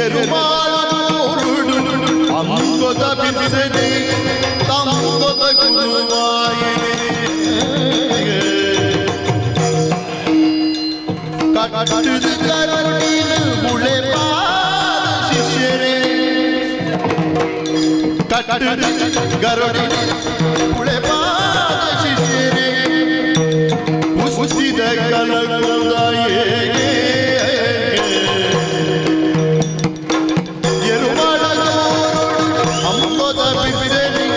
ಎರುಮಾಳೂರುಡು ಅಂಗೊದ ಬಿಸನೆ ತಂಗೊದ ಗುರುವಾಯಿನೆ ಕಟ್ಟುದು ಕರುಣಿನ ಮುಳೆಪಾದ ಶಿಷ್ಯರೇ ಕಟ್ಟುದು ಗರುಡಿನ ಮುಳೆಪಾದ ಶಿಷ್ಯರೇ ಕುಸ್ತಿದ ಕಲಕುದಾಯೇ ಎರುಮಾಳೂರುಡು ಅಂಗೊದ ಬಿಸನೆ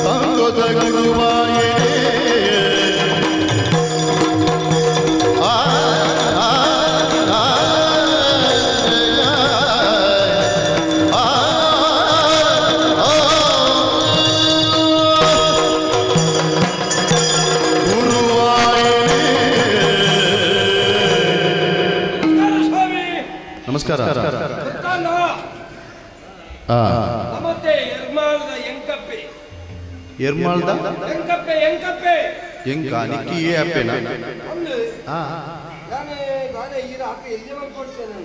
ತಂಗೊದ ಗುರುವಾಯಿನೆ ಆ ಆ ಆ ಆ ಗುರುವಾಯಿನೆ. ಸ್ವಾಮಿ. ನಮಸ್ಕಾರ. ಗೊತ್ತಲ್ಲ? ನಮತ್ತೆ ಎರ್ಮಾಳದ ಎಂಕಪ್ಪೆ. ಎರ್ಮಾಳ್ದ ಎಂಕಪ್ಪೆ, ಎಂಕಪ್ಪೆ. ಎಂಕ ನಿಕ್ಕಿ ಏ ಅಪ್ಪೇನಾ? ಒಂದು ನಾನು ಗಾನೆ ಈರ ಹಾಕಿ ಎಲ್ಲಿ ಕೊಡ್ತೇನೆ.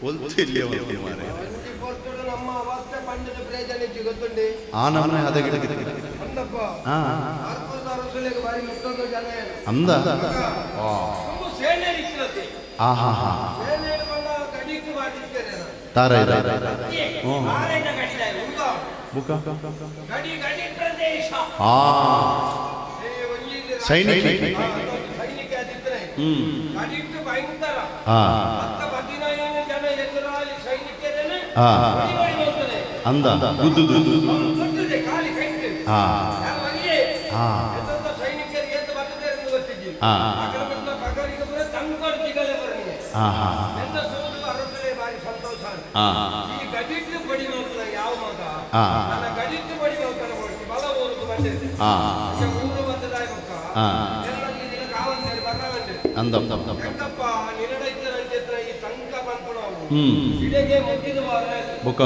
ಒಲ್ತಿಲ್ಲ ಮಾರೆ. ಒಂಜಿ ಪೊರ್ತುಡು ನಮ್ಮ ಅವಸ್ಥೆ ಪಂಡದ ಪ್ರಯೋಜನ ಇಜ್ಜಿ, ಗೊತ್ತುಂಡಿ? ಆ ನಮನೆ ಹದಗಿಡ. ಅಂದಪ್ಪ. ಆ. ಅರ್ಪದ ಅರಸುಲೆಗೆ ಬಾರಿ ಮುಟ್ಟೊಂದು ಜನ ಏನು. ಅಂದ. ತುಂಬ ಸೇನೆ ಇತ್ತಿರತ್ತೆ. ಆ ಹಾ ಹಾ. ಸೇನೆ ಬಂದ ಗಡಿಗೆ ಮಾಡಿರ್ತೇನೆ ನಾನು. ತಾರ ಇದೆ. ಆರೈನ ಗಡಿದ ಉಂಗ. ಬುಕ. ಗಡಿ ಗಡಿ ಪ್ರದೇಶ. ಆ. ಏ, ಒಂಜಿ ಸೈನಿಕ. ಸೈನಿಕ ಅದಿತ್ತರೆ. ಗಡಿಟ್ಟು ಭಯಂಕರ. ಆ. 10, 15 ಜನ ಎದುರಾಳಿ ಸೈನಿಕರನ್ನು ಆ. ಹೊಡಿ ಮಾಡಿ ಹೋಗ್ತದೆ. ಅಂದ ಗುದ್ದುದು. ಗುದ್ದುದೆ, ಖಾಲಿ ಕೈಗೆ. ಆ. ಯಾರು ಒಂಜಿ. ಆ. ಎಂತೆಂತ ಸೈನಿಕರಿಗೆ ಎಂತ ಬರ್ತದೆ ಎಂದು ಗೊತ್ತಿದ್ದಿ. ಆ. ಅಕಲ ಬಿಟ್ಟ ಪಗರಿಗೆ ಪೂರ ತಂಕೊಡು ತಿಗಲೆ ಬರನಿಗೆ. ಆ ಹಾ. ಎಂತ ಸೋದು ಅರಸರೇ ಬಾರಿ ಸಂತೋಷ. ಆ. ಈ ಗಡಿಟ್ಟು ಬಡಿ ಮಾಡ್ತಾನೆ ಯಾವ ಮಗ. ಆ. ನನ್ನ ಗಡಿಟ್ಟು ಬಡಿ ಮಾಡ್ತಾನೆ ಹೊರಟು ಬಲ ಊರಿಗೆ ಬಂದಿದೆ. ಆ. ಈಗ ಊರು ಬಂದದಾಯ ಮಕ್ಕ. ಆ. ಎಲ್ಲ ದಿನ ಕಾವಂದೇರಿ ಬರ್ರವಂಡೆ. ಅಂದ. ಹೆಂಗಪ್ಪ ನಿನ್ನಡ ಇತ್ತರ ಈ ತಂಕ ಬಂದ್ಕೊಡವು. ಹ್ಮ್ ಇಡೆಗೆ ಮುಟ್ಟಿದ ವಾರ. ಬುಕ.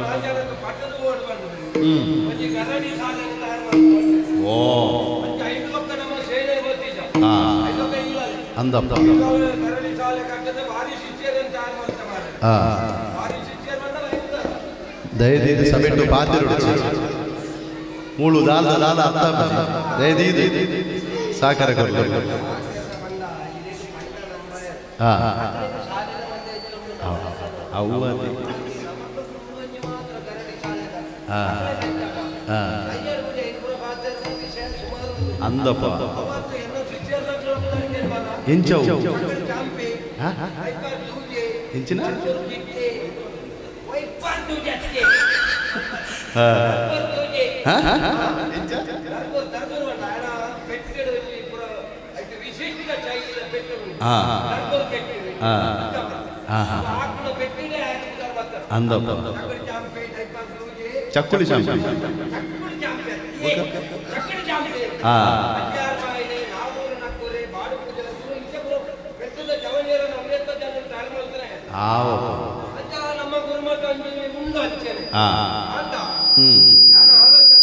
ರಾಜನದ್ದು ಪಟ್ಟದ ಓಡ್ ಬಂದದ್ದು. ಹ್ಮ್ ಒಂಜಿ ಗರಡಿ ಸಾಧನೆ ತಯಾರು ಮಾಡ್ಕೊಂಡು. ಓ. ಒಂಜಿ ಐದು ಲಕ್ಷ ನಮ್ಮ ಸೇನೆ ಗೊತ್ತಿದ್ದ. ಆ. 5 ಲಕ್ಷ ಇಲ್ಲ. ಅಂದಪ್ಪ. ಗರಡಿ ಶಾಲೆ ಕಟ್ಟದ ಭಾರಿ ಶಿಷ್ಯರನ್ನು ತಯಾರು ಮಾಡ್ತಾರೆ ಮಾರ್ರೆ. ಆ. ಭಾರಿ ಶಿಷ್ಯರು ಬಂದ್ರೆ ಭಯಂಕರ. ದಯದೀದು ಸಭೆಟ್ಟು ಪಾತಿರುಡು ಮೂಳು ದಾಲ ದಾಲ ಅರ್ಥ ದಯದೀದು ಸಾಕಾರ ಕೊರ್ಲು. ಆ. ಅವು ಅದೇ. ಆ ಆ. ಅಂದಪ್ಪ. ಎಂಚವು ಆ? ಎಂಚಿನ ಆ. ಆ? ಎಂಚ? ಆ. ಆ. ಆ, ಹಾ. ಅಂದಪ್ಪ. ಚಕ್ಕುಲಿ ಶಾಂಪಿ. ಆ. ಆವೋ. ನಮ್ಮ ಗುರುಮಠ ಮುಂದೆ ಹಚ್ಚೇನೆ. ಆ. ಅಂತ ಹ್ಮ್ ನಾನು ಆಲೋಚನೆ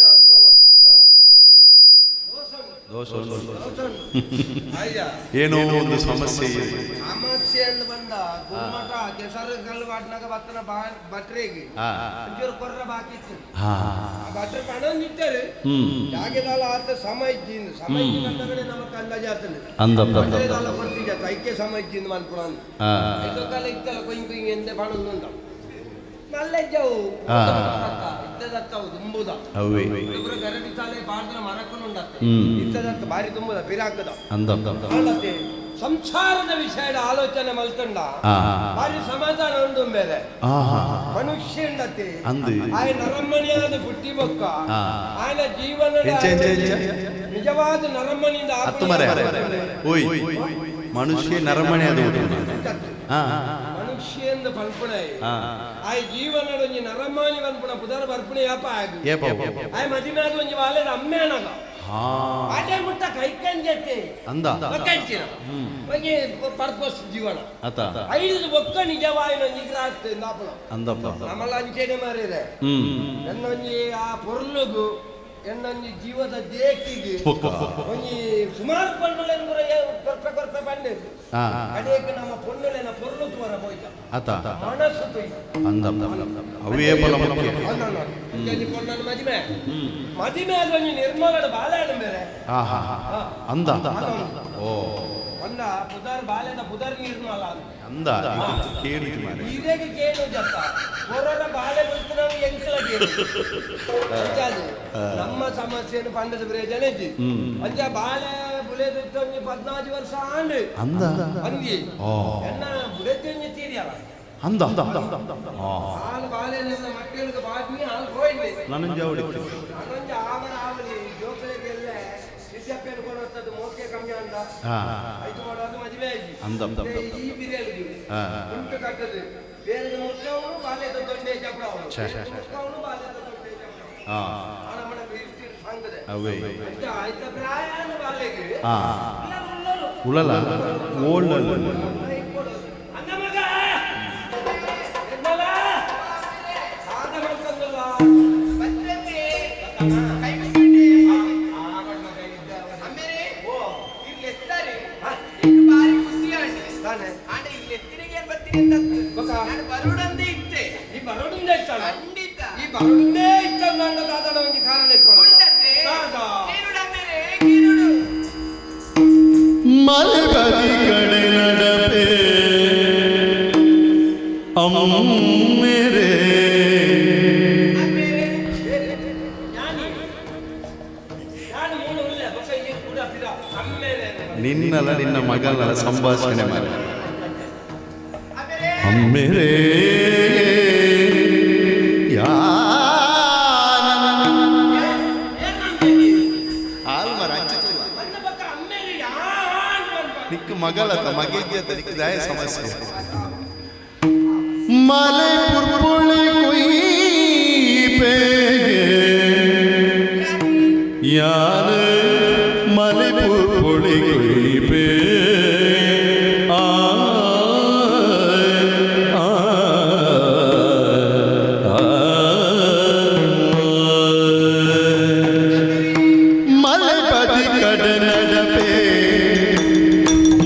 ದೋಷ ಉಂಟು. ಅಯ್ಯ. ಏನೋ ಒಂದು ಸಮಸ್ಯೆ ಇದೆ. ಸಮಸ್ಯೆ ಅಂತ ಬಂದ ಗುರುಮಠ ಕೆಸರು ಕಲ್ಲು ಬಾಟ್ನಾಗ ಬತ್ತನ ಬಾ ಬಟ್ರಿಗೆ ಆ. ಒಂಚೂರು ಕೊರ್ರ ಬಾಕಿ ಇತ್ತು. ಹಾ. ಆ ಬಟ್ರೆ ಪಣೊಂದು ಇಟ್ಟಾರೆ. ಜಾಗೆದಾಲ ಆತ ಸಮ ಇಜ್ಜಿಂದು ಸಮ ಇಜ್ಜಿಂದ ನಮಕ್ ಅಂದಾಜು ಆತಂದು. ಅಂದಪ್ಪ. ಬಟ್ರೆದಾಲ ಕೊಡ್ತಿದ್ದ ಐಕೆ ಸಮ ಇಜ್ಜಿಂದು ಮನ್ಪುಣ. ಆ. ಐದೊಕ್ಕಾಲ ಇತ್ತಲ್ಲ ಕೊಯ್ ಕೊಯ್ ಎಂದೆ ಪಣೊಂದು ಉಂಟ ಮಲ್ಲೆಜ್ಜವು. ಆ. ಇತ್ತದತ್ತವು ತುಂಬುದ. ಅವೇ. ಇಬ್ರು ಗರಡಿ ಸಾಲೆ ಪಾಡ್ದನ ಮರಕ್ಕೂ ಉಂಡತ್ತೆ. ಹ್ಮ್. ಇತ್ತದತ್ತ ಬಾರಿ ತುಂಬುದ ಪಿರಾಕದ. ಅಂದಪ್ಪ. ಆಂಡತೆ ಸಂಸಾರದ ವಿಷಯದ ಆಲೋಚನೆ ಮಲ್ತಂಡ ಆ. ಬಾರಿ ಸಮಾಧಾನ ಉಂಡು ಬೇರೆ. ಆ ಹಾ. ಮನುಷ್ಯ ಉಂಡತೆ. ಅಂದು. ಆಯನ ನರಮಣಿಯಾದ ಪುಟ್ಟಿ ಬೊಕ್ಕ ಆ. ಆಯನ ಜೀವನ ಎಂಚ ಎಂಚ ಎಂಚ? ನಿಜವಾದ ನರಮಣಿಯಿಂದ ಹತ್ತು ಮರೆ ಓಯ್ ಮನುಷ್ಯ ನರಮಣೆ ಅದು ಊಟ. ಆ. ಮನುಷ್ಯ ಎಂದು ಪಲ್ಪುಣ ಆ. ಆಯ ಜೀವನದ ಒಂಜಿ ನರಮಾನಿ ಪನ್ಪುಣ ಪುದರ್ ಬರ್ಪುಣ ಯಾಪ ಆಗ ಏಪ. ಆಯ ಮದಿಮಾದ ಒಂಜಿ ವಾಲೆದ ಅಮ್ಮೇನಗ ಹಾ. ಆಟೆ ಮುಟ್ಟ ಕೈಕಂಜತ್ತೆ. ಅಂದ. ಒಕ್ಕಂಚಿನ ಒಂಜಿ ಪರ್ಪಸ್ ಜೀವನ. ಅತ. ಐದು ಬೊಕ್ಕ ನಿಜವಾಯಿನ ನಿಗ್ರಹ ದಾಪುಣ. ಅಂದಪ್ಪ. ನಮ್ಮಲ್ಲ ಅಂಚೆನೆ ಮಾರಿದೆ. ಹ್ಮ್ ನನ್ನ ಒಂಜಿ ಆ ಪೊರ್ಲುಗು ಎನ್ನೊಂಜಿ ಜೀವದ ದೇಕಿಗೆ ಬೊಕ್ಕ ಒಂಜಿ ಸುಮಾರು ಪಣ್ಣುಲೆನ್ ಪೂರ ಕೊರ್ಪೆ ಕೊರ್ಪೆ ಪಂಡೇರು. ಆ. ಕಡೆಗೆ ನಮ್ಮ ಪೊಣ್ಣುಲೆನ ಪೊರ್ಲು ತೂವರ ಪೋಯ್ತ ಆತ. ಮನಸ್ಸು ತೊಯ್ ಅಂದ ಅವೇ ಬಲ ಮುಖ್ಯ. ಅಂಚಿ ಪೊಣ್ಣನ ಮದಿಮೆ ಮದಿಮೆ ಅದು ಒಂಜಿ ನಿರ್ಮಲಡು ಬಾಲೆ ಬೇರೆ. ಆಹಾ, ಅಂದ ಓ. ಒಂದ ಪುದರ್ ಬಾಲೆದ ಪುದರ್ ನಿರ್ಮಲ ಅಂತ. ಅಂದ ಕೇಳುಜಿ ಮಾರೆ. ಇದೇಗೆ ಕೇಳು ಜತ್ತ ಹೊರರ ಬಾಲೆ ಬುಲ್ತು ನಾವು ಎಂಕಲ ಕೇಳು. ಅಂಚಾದ್ ನಮ್ಮ ಸಮಸ್ಯೆಯನ್ನು ಪಂಡದ ಪ್ರಯೋಜನ ಇಜ್ಜಿ. ಅಂಚ ಬಾಲೆ ಬುಲೆದು ಒಂಜಿ 14 ವರ್ಷ ಆಂಡ್. ಅಂದ ಅಂದಿ. ಓ. ಎನ್ನ ಬುಲೆತಿ ಒಂಜಿ ತೀರಿಯಲ್ಲ. ಅಂದ ಆ. ಹಾಲು ಬಾಲೆ ನನ್ನ ಮಕ್ಕಳಿಗೆ ಬಾಟ್ನಿ ಹಾಲು ಹೋಯ್ಲಿ. ನನಂಜಾವಡಿ. ಅದೊಂದು ಆವರ ಆವಲಿ ಜೋಕುಲೆಗೆ ಎಲ್ಲ ಸಿದ್ದಪ್ಪನ ಕೊಡುವಂಥದ್ದು ಮೋಕೆ ಕಮ್ಮಿ ಅಂದ. ಹಾ. ಐದು ಮಾಡೋದು ಮದುವೆ ಆಯ್ತು. ಅಂದ. ಈ ಬಿರಿಯಾನಿ ಹಾ. ಉಂಟು ಕಟ್ಟದು ಬೇರೆ ಮುಕ್ಕವನು ಬಾಲ್ಯದ ದೊಡ್ಡ ಜಪಡವನು. ಛೆ, ಛೆ, ಛೆ. ಮುಕ್ಕವನು ಬಾಲ್ಯದ ದೊಡ್ಡ ಜಪಡವನು. ಆ. ಆನಮನ ಬೀರ್ತಿ ಸಂಗದೆ. ಅವೇ. ಅಂಚ ಆಯ್ತ ಪ್ರಾಯನ ಬಾಲೆಗೆ. ಆ. ಉಳ್ಳರು. ಉಳಲ ಓಳ್ಳ. ಅಂದ ಮಗ ನಿರ್ಮಲ ಸಾಧ ಮಾಡ್ಕೊಂಡಲ್ಲ. ಬತ್ತಂದೆ ಕೈ ಮುಗ್ಗಂಡೆ. ಅಮ್ಮೇರೆ. ಓ. ಇರ್ಲಿ ಎತ್ತಾರೆ. ಹಾ. ಎಂಕ್ ಬಾರಿ ಖುಷಿ ಆಂಡ್. ತಾನೆ. ಆಂಡ ಇರ್ಲಿ ಎತ್ತಿನಿಗೆ ಏನ್ ಬರ್ತೀನಿ ಅಂತ. ಬೊಕ್ಕ? ನಾನು ಬರುಡಂದೇ ಇತ್ತೆ. ಈ ಬರೋಡುಂದೇ ಇತ್ತಲ್ಲ. ಖಂಡಿತ. ಈ ಬರೋಡುಂದೇ ಇತ್ತಲ್ಲ ಅಂದ ದಾದನ ಒಂಜಿ ಕಾರಣ ಇಪ್ಪಣ. ಉಂಡತ್ತೆ. ದಾದ. ಕೇರುಡು ಅಮ್ಮೇರೆ, ಕೇರುಡು. ಮಲಬದಿ ಕಡೆ ನಡಪೆ ಅಮ್ಮೆರೆ. ಅಮ್ಮೇರೆ. ಯಾನಿ ಯಾನು ಮೂನು ಉಲ್ಲೆ ಬೊಕ್ಕ ಈ ಕೂಡ ಪಿರ ಅಮ್ಮೇಲೆ. ನಿನ್ನಲ ನಿನ್ನ ಮಗನಲ ಸಂಭಾಷಣೆ ಮಾರೆ. ಅಮ್ಮೇರೆ. ಅಮ್ಮೆರೆ ಯಾ ಹಾಲ್ ಮರ. ಅನ್ನ ಬೊಕ್ಕ ಅಮ್ಮೇಲೆ ಯಾನ್ ಪನ್ಪ. ನಿಕ್ಕ ಮಗಳತ್ತ ಮಗಿದ್ಯತ ನಿಕ್ಕ ದಾಯ ಸಮಸ್ಯೆ. ಮಲೆ ಪುರ್ಪುಳಿ ಕೊಯ್ಪೆ ಯಾನ ಮಲೆ ಪುರ್ಪುಳಿ ಕೊಯ್ಪೆ ಆ ಆ ಆ. ಮಲೆಪದಿ ಕಡ ನಡಪೆ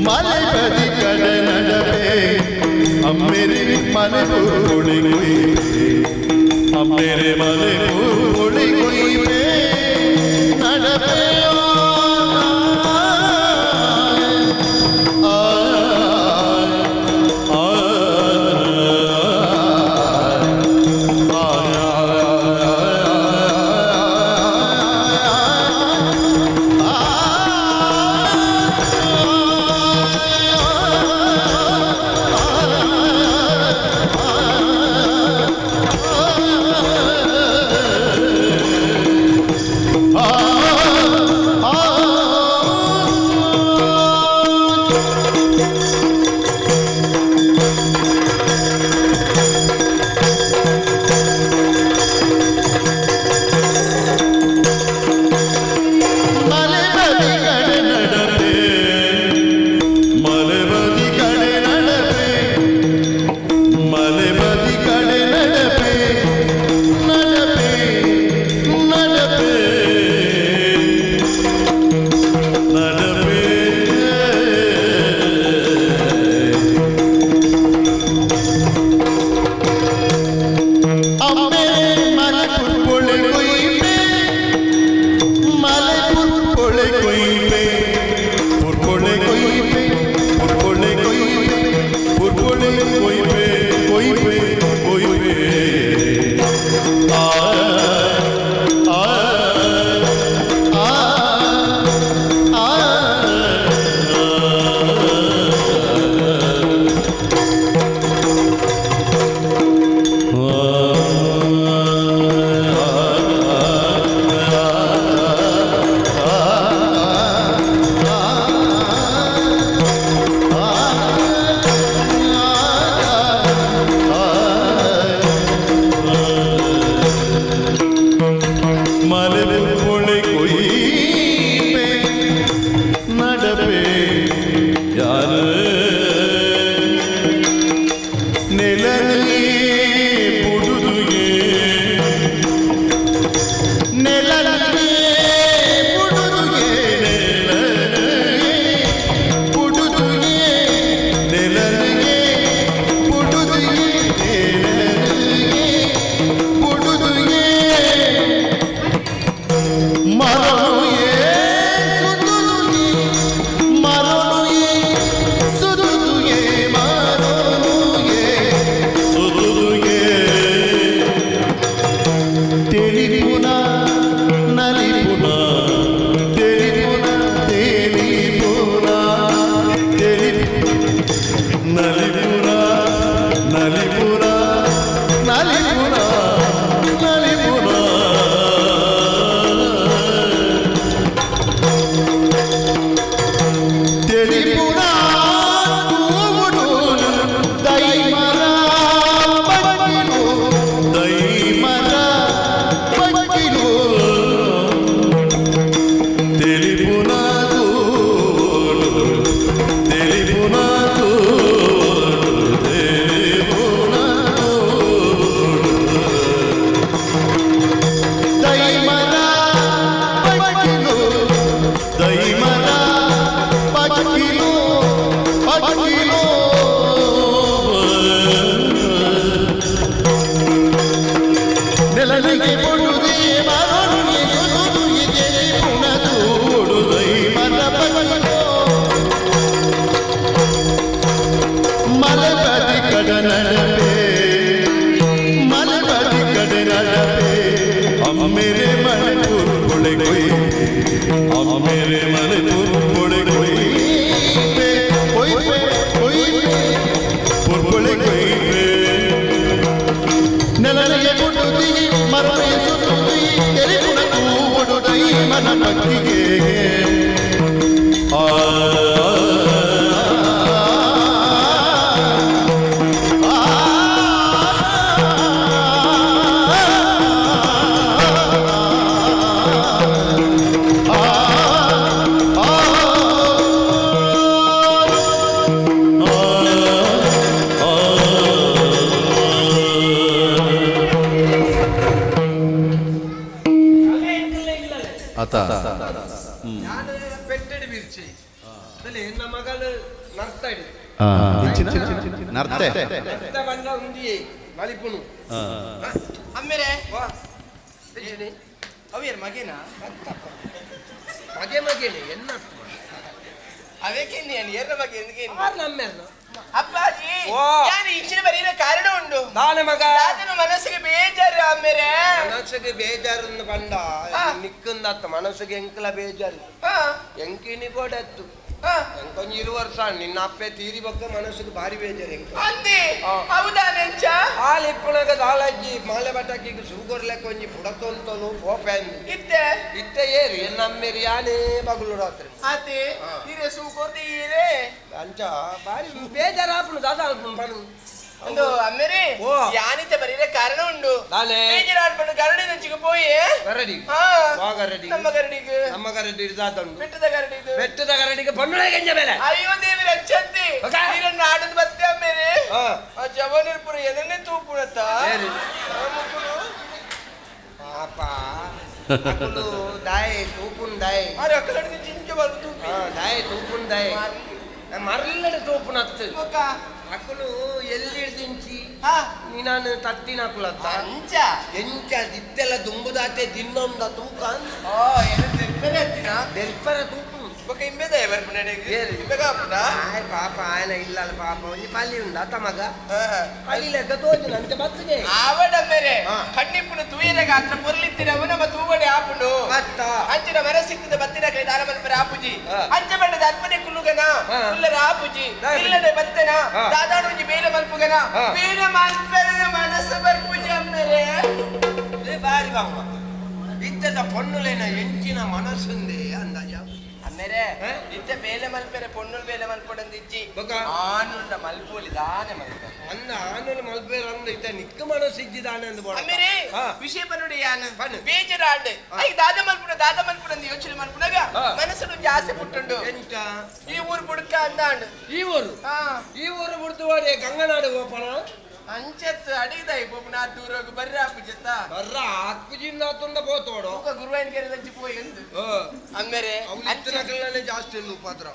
ಮಲೆಪದಿ ಕಡ ನಡಪೆ ಅಮ್ಮೆರೆ ಮಲೆ ಪುರ್ಪುಳಿ ಕೊಯ್ಪೆ ಅಮ್ಮೆರೆ ಮಲೆ ಪುರ್ಪುಳಿ ಕೊಯ್ಪೆ ನಡಪೆ ಆ ಆ ಆ. ನಲಿಪುನ ನಲಿಪುನ ತೆಲಿಪುನ ತೂವುಡು ದೈಮರ ಪಕ್ಕಿಲು ದೈಮರ ಪಕ್ಕಿಲು ತೆಲಿಪುನ ತೂವುಡು ತೆಲಿಪುನ ತೂವುಡು ತೆಲಿಪುನ ತೂವುಡು ದೈಮರ ಪಕ್ಕಿಲು ದೈಮರ ಪಕ್ಕಿಲು ಪಕ್ಕಿಲು ನೆಲಲಿಗೆ ಕೊಡುದೇ ಮರಳುಗೆ ಸುಡುಗೆ ತೆಲಿಪುನ ತೂವುಡು ದೈಮರ ಪಕ್ಕಿಲು ಮಲಪತಿ ಕಡನಡಪೆ ಮಲಪತಿ ಕಡನಡಪೆ ಅಮ್ಮೆರೆ ಮಣಪುರ್ ಪೊಡೆ ಕೊಯ್ ಅಮ್ಮೆರೆ ಮಣಪುರ್ ಪೊಡೆ ಕೊಯ್ ಕೊಯ್ ಕೊಯ್ ಪುರ್ಪೊಳೆ ಕೊಯ್ ನೆಲಲಿಗೆ ಕೊಡುತ್ತಿ ಮರವೆ ಸುತ್ತುತ್ತಿ ತೆಲಿಪುನ ತೂವುಡು ದೈಮನ ಪಕ್ಕಿಗೆ ಆ ಅತ ನಾನು ಪೆಟ್ಟೆಡ್ ಬಿರ್ಚಿ ಎನ್ನ ಮಗಲು ನರ್ತಾಡಿ ನರ್ತೆ ನರ್ತ ಬಂದ ಉಂದಿಯೇ ನಲಿಪುನು ಅಮ್ಮೇರೆ ವಾ ಎಂಚಿನಿ? ಅವೇರ್ ಮಗೇನಾ ಅತ್ತಪ್ಪ. ಮಗೆ ಮಗೇನೆ ಎನ್ನ ಅವೇಕೆ ನೀನು ಏರ್ನ ಬಗ್ಗೆ ఎందుకే ಆರ್ ನಮ್ಮೆರ್ನ ಅಪ್ಪಾಜಿ ಓ. ನಾನು ಇಂಚಿನ ಬರೀನ ಕಾರಣ ಉಂಡು ದಾನೆ ಮಗ ತಾತನ ಮನಸ್ಸಿಗೆ ಬೇಜಾರು ಆಮೇಲೆ ಮನಸ್ಸಿಗೆ ಬೇಜಾರು ಬಂದ ಆ. ನಿಕ್ಕಂದತ್ತ ಮನಸ್ಸಿಗೆ ಎಂಕಲ ಬೇಜಾರು ಹಾ ಎಂಕಿನಿ ಕೊಡತ್ತು ಹಾ ಎಂಕೊಂಜಿ ಇರು ವರ್ಷ ನಿನ್ನ ಅಪ್ಪೆ ತೀರಿ ಬಕ್ಕ ಮನಸ್ಸಿಗೆ ಭಾರಿ ಬೇಜಾರು ಎಂಕ ಅಂದಿ ಆ. ಹೌದಾ ನೆಂಚ ಹಾಲು ಇಪ್ಪಣಗ ದಾಲಜ್ಜಿ ಮಾಲೆ ಬಟಾಕಿಗೆ ಸೂಗರ್ಲೆಕ್ಕ ಒಂಜಿ ಪುಡತೊಂತಲು ಪೋಪೆ ಅಂದು ಇತ್ತೆ ಇತ್ತೆ ಏರು ಎನ್ನಮ್ಮೇರಿ ಯಾನೇ ಬಗುಲು ರಾತ್ರಿ ಆತಿ ಆ. ಇರೆ ಸೂಕೋರ್ದಿ ಇರೆ ಅಂಚ ಭಾರಿ ಬೇಜಾರಾಪುನು ದಾದ ಅಲ್ಪುನು ಪನು ಒಂದು ಅಮ್ಮೇರಿ ಓ. ಯಾನಿತೆ ಬರೀರೆ ಕಾರಣ ಉಂಡು ದಾನೆ ಬೇಜಾರಾಡ್ಬಿಟ್ಟು ಗರಡಿ ನಂಚಿಗೆ ಪೋಯಿ ಗರಡಿ ಹಾ ವಾ ಗರಡಿ ನಮ್ಮ ಗರಡಿಗೆ ನಮ್ಮ ಗರಡಿ ಇರ್ದಾತುಂಡು ಬೆಟ್ಟದ ಗರಡಿಗೆ ಬೆಟ್ಟದ ಗರಡಿಗೆ ಪನ್ನುಳೆ ಗಂಜ ಮೇಲೆ ಅಯ್ಯೋ ದೇವಿ ರಚ್ಚಂತಿ ಓಕೆ. ನೀರನ್ನು ಆಡದ್ ಬತ್ತೆ ಅಮ್ಮೇರಿ ಹಾ. ಆ ಜವನಿರ್ಪುರ ಏನನ್ನೇ ತೂಪುಣತ್ತ ಏರಿ. ಪಾಪ ಅಕುಲು ದಾಯೆ ತೂಪುನ್ ದಾಯೆ ಅರೆ ಅಕ್ಕಲಡಿಗೆ ಜಿಂಕೆ ಬಲ್ಬು ತೂಪಿ ಹಾ ದಾಯೆ ತೂಪುನ್ ದಾಯೆ ಮರಲ್ಲಡೆ ತೂಪುನ ಅತ್ತು ಬೊಕ್ಕ ಅಕುಲು ಎಲ್ಲಿ ಹಿಡ್ದಿಂಚಿ ಹಾ ನೀನಾನು ತಟ್ಟಿನ ಅಕುಲತ್ತ ಅಂಚ ಎಂಚ ಇತ್ತೆಲ್ಲ ದುಂಬುದಾತೆ ದಿನ್ನೊಂದ ತೂಕ ಓ ಏನು ತೆಪ್ಪರೆ ಹತ್ತಿನ ದೆಲ್ಪರ ತೂಪುನು ಬೊಕ್ಕ ಇಂಬೆದ ಬರ್ಪುನ ಏರಿ. ಇಂಬೆಗ ಆಪುಂಡ ಆಯ್ ಪಾಪ ಆಯನ ಇಲ್ಲ ಅಲ್ಲ ಪಾಪ ಒಂಜಿ ಪಲ್ಲಿ ಉಂಡ ಅತ್ತ ಮಗ ಪಲ್ಲಿ ಲೆಕ್ಕ ತೋಜುನ ಅಂಚ ಬತ್ತುಜೆ ಆವಡ ಮೇರೆ ಹಾ. ಕಣ್ಣಿಪ್ಪುನ ತೂಯರೆಗ ಅತ್ರ ಪೊರ್ಲಿತ್ತಿನವು ನಮ್ಮ ತೂವಡೆ ಆಪುಂಡು ಬತ್ತ ಅಂಚಿನ ಮನಸ್ಸಿತ್ತದ ಬತ್ತಿನ ಕೈ ದಾನ ಮಲ್ಪರ ಆಪುಜಿ ಹಾ. ಅಂಚ ಬಣ್ಣದ ಅಲ್ಪನೆ ಕುಲ್ಲುಗನ ಹಾ. ಕುಲ್ಲರ ಆಪುಜಿ ದಾಯ ಇಲ್ಲದೆ ಬತ್ತನ ಹಾ. ದಾದಾಡು ಬೇಲೆ ಮಲ್ಪುಗನ ಹಾ. ಬೇಲೆ ಮಲ್ಪೆರ ಮನಸ್ಸು ಬರ್ಪುಜಿ ಅಮ್ಮೇರೆ ಏ ಬಾರಿ ಬಾಂಬ ಇತ್ತದ ಪೊನ್ನುಲೇನ ಎಂಚಿನ ಮನಸ್ಸುಂದೆ ಅಂದಾಜ ಅಮ್ಮೇರೆ ಹಾ? ಇತ್ತೆ ಬೇಲೆ ಮಲ್ಪೆರೆ ಪೊಣ್ಣುಲ್ ಬೇಲೆ ಮಲ್ಪೊಡಂದಿಜ್ಜಿ ಬೊಕ? ಆನುಂಡ ಮಲ್ಪೋಲಿ ದಾನೆ ಮಲ್ಪ ಅಂದ ಆನುಲ್ ಮಲ್ಪೇರ ಅಂದ ಇತ್ತ ನಿಕ್ಕ ಮನಸ್ಸು ಇಜ್ಜಿದಾನೆ ಅಂದ್ ಬೋಡ ಅಮ್ಮೇರೆ ಹಾ. ವಿಷಯ ಪನ್ನುಡಿ ಯಾನು ಪನ್ನು. ಬೇಜಾರಾಂಡ್ ಹಾ. I ದಾದ ಮಲ್ಪುನ ದಾದ ಮಲ್ಪುನ ಅಂದ್ ಯೋಚನೆ ಮಲ್ಪುನಗ ಹಾ. ಮನಸ್ಸುಡು ಒಂಜಿ ಆಸೆ ಪುಟ್ಟುಂಡು ಎಂಚ ಈ ಊರು ಬುಡ್ಕ ಅಂದಾಂಡ್ ಈ ಊರು ಹಾ ಈ ಊರು ಬುಡ್ದುವಾಡೆ ಗಂಗನಾಡು ಗೋಪಣ ಅಂಚತ್ ಅಡಿದಾಯಿ ಪೋಪುನ ಆ ದೂರಗ್ ಬರ್ರ ಆಪುಜತ್ತ ಬರ್ರ ಆತ್ಪುಜಿಂದ ತುಂದ ಪೋತೋಡು ಬೊಕ ಗುರುವಾಯಿನ ಕೆರೆ ದಂಚಿ ಪೋಯಿ ಅಂದ್ ಅಮ್ಮೇರೆ ಅವು ಇತ್ತಿನ ಜಾಸ್ತಿ ಇಲ್ಲ ಉಪದ್ರ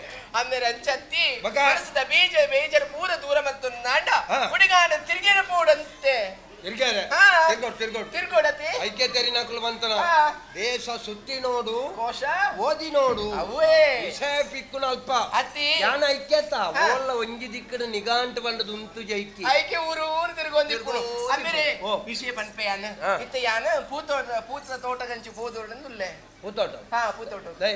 ಅಮ್ಮೇರೆ ಅಂಚತ್ತಿ ಬೊಕ? ಮನಸ್ಸುದ ಬೇಜ ಬೇಜಾರು ಪೂರ ದೂರ ಮತ್ತೊಂದು ಹಾ. ಹುಡುಗಾನ ತಿರ್ಗೇರ ಪೋಡಂತೆ ತಿರ್ಗಾರೆ ಹಾ. ತಿರ್ಗೋಡು ತಿರ್ಗೋಡು ತಿರ್ಗೋಡತಿ ಐಕ್ಯ ತೆರಿನಕುಲು ಬಂತನ ಹಾ. ದೇಶ ಸುತ್ತಿ ನೋಡು ಕೋಶ ಓದಿ ನೋಡು ಅವೇ ವಿಷಯ ಪಿಕ್ಕುನ ಅಲ್ಪ ಅತಿ ಯಾನ ಐಕ್ಯತ ಹಾ. ಓಲ್ಲ ಒಂಜಿ ದಿಕ್ಕಡು ನಿಗಾಂಟು ಬಂಡದು ಉಂತು ಜೈಕಿ ಐಕೆ ಊರು ಊರು ತಿರ್ಗೊಂದಿಪ್ಪುನು ತಿರ್ಗೊಂದಿಪ್ಪುನು. ಅಮ್ಮೇರೆ ಓ. ವಿಷಯ ಪನ್ಪೆ ಯಾನ್ ಹಾ. ಇತ್ತ ಯಾನ್ ಪೂತೋಟ ಪೂತ ತೋಟ ಕಂಚಿ ಪೋದೋಡಂದುಲ್ಲೆ ಪೂತೋಟ ಹಾ ಪೂತೋಟ ದೈ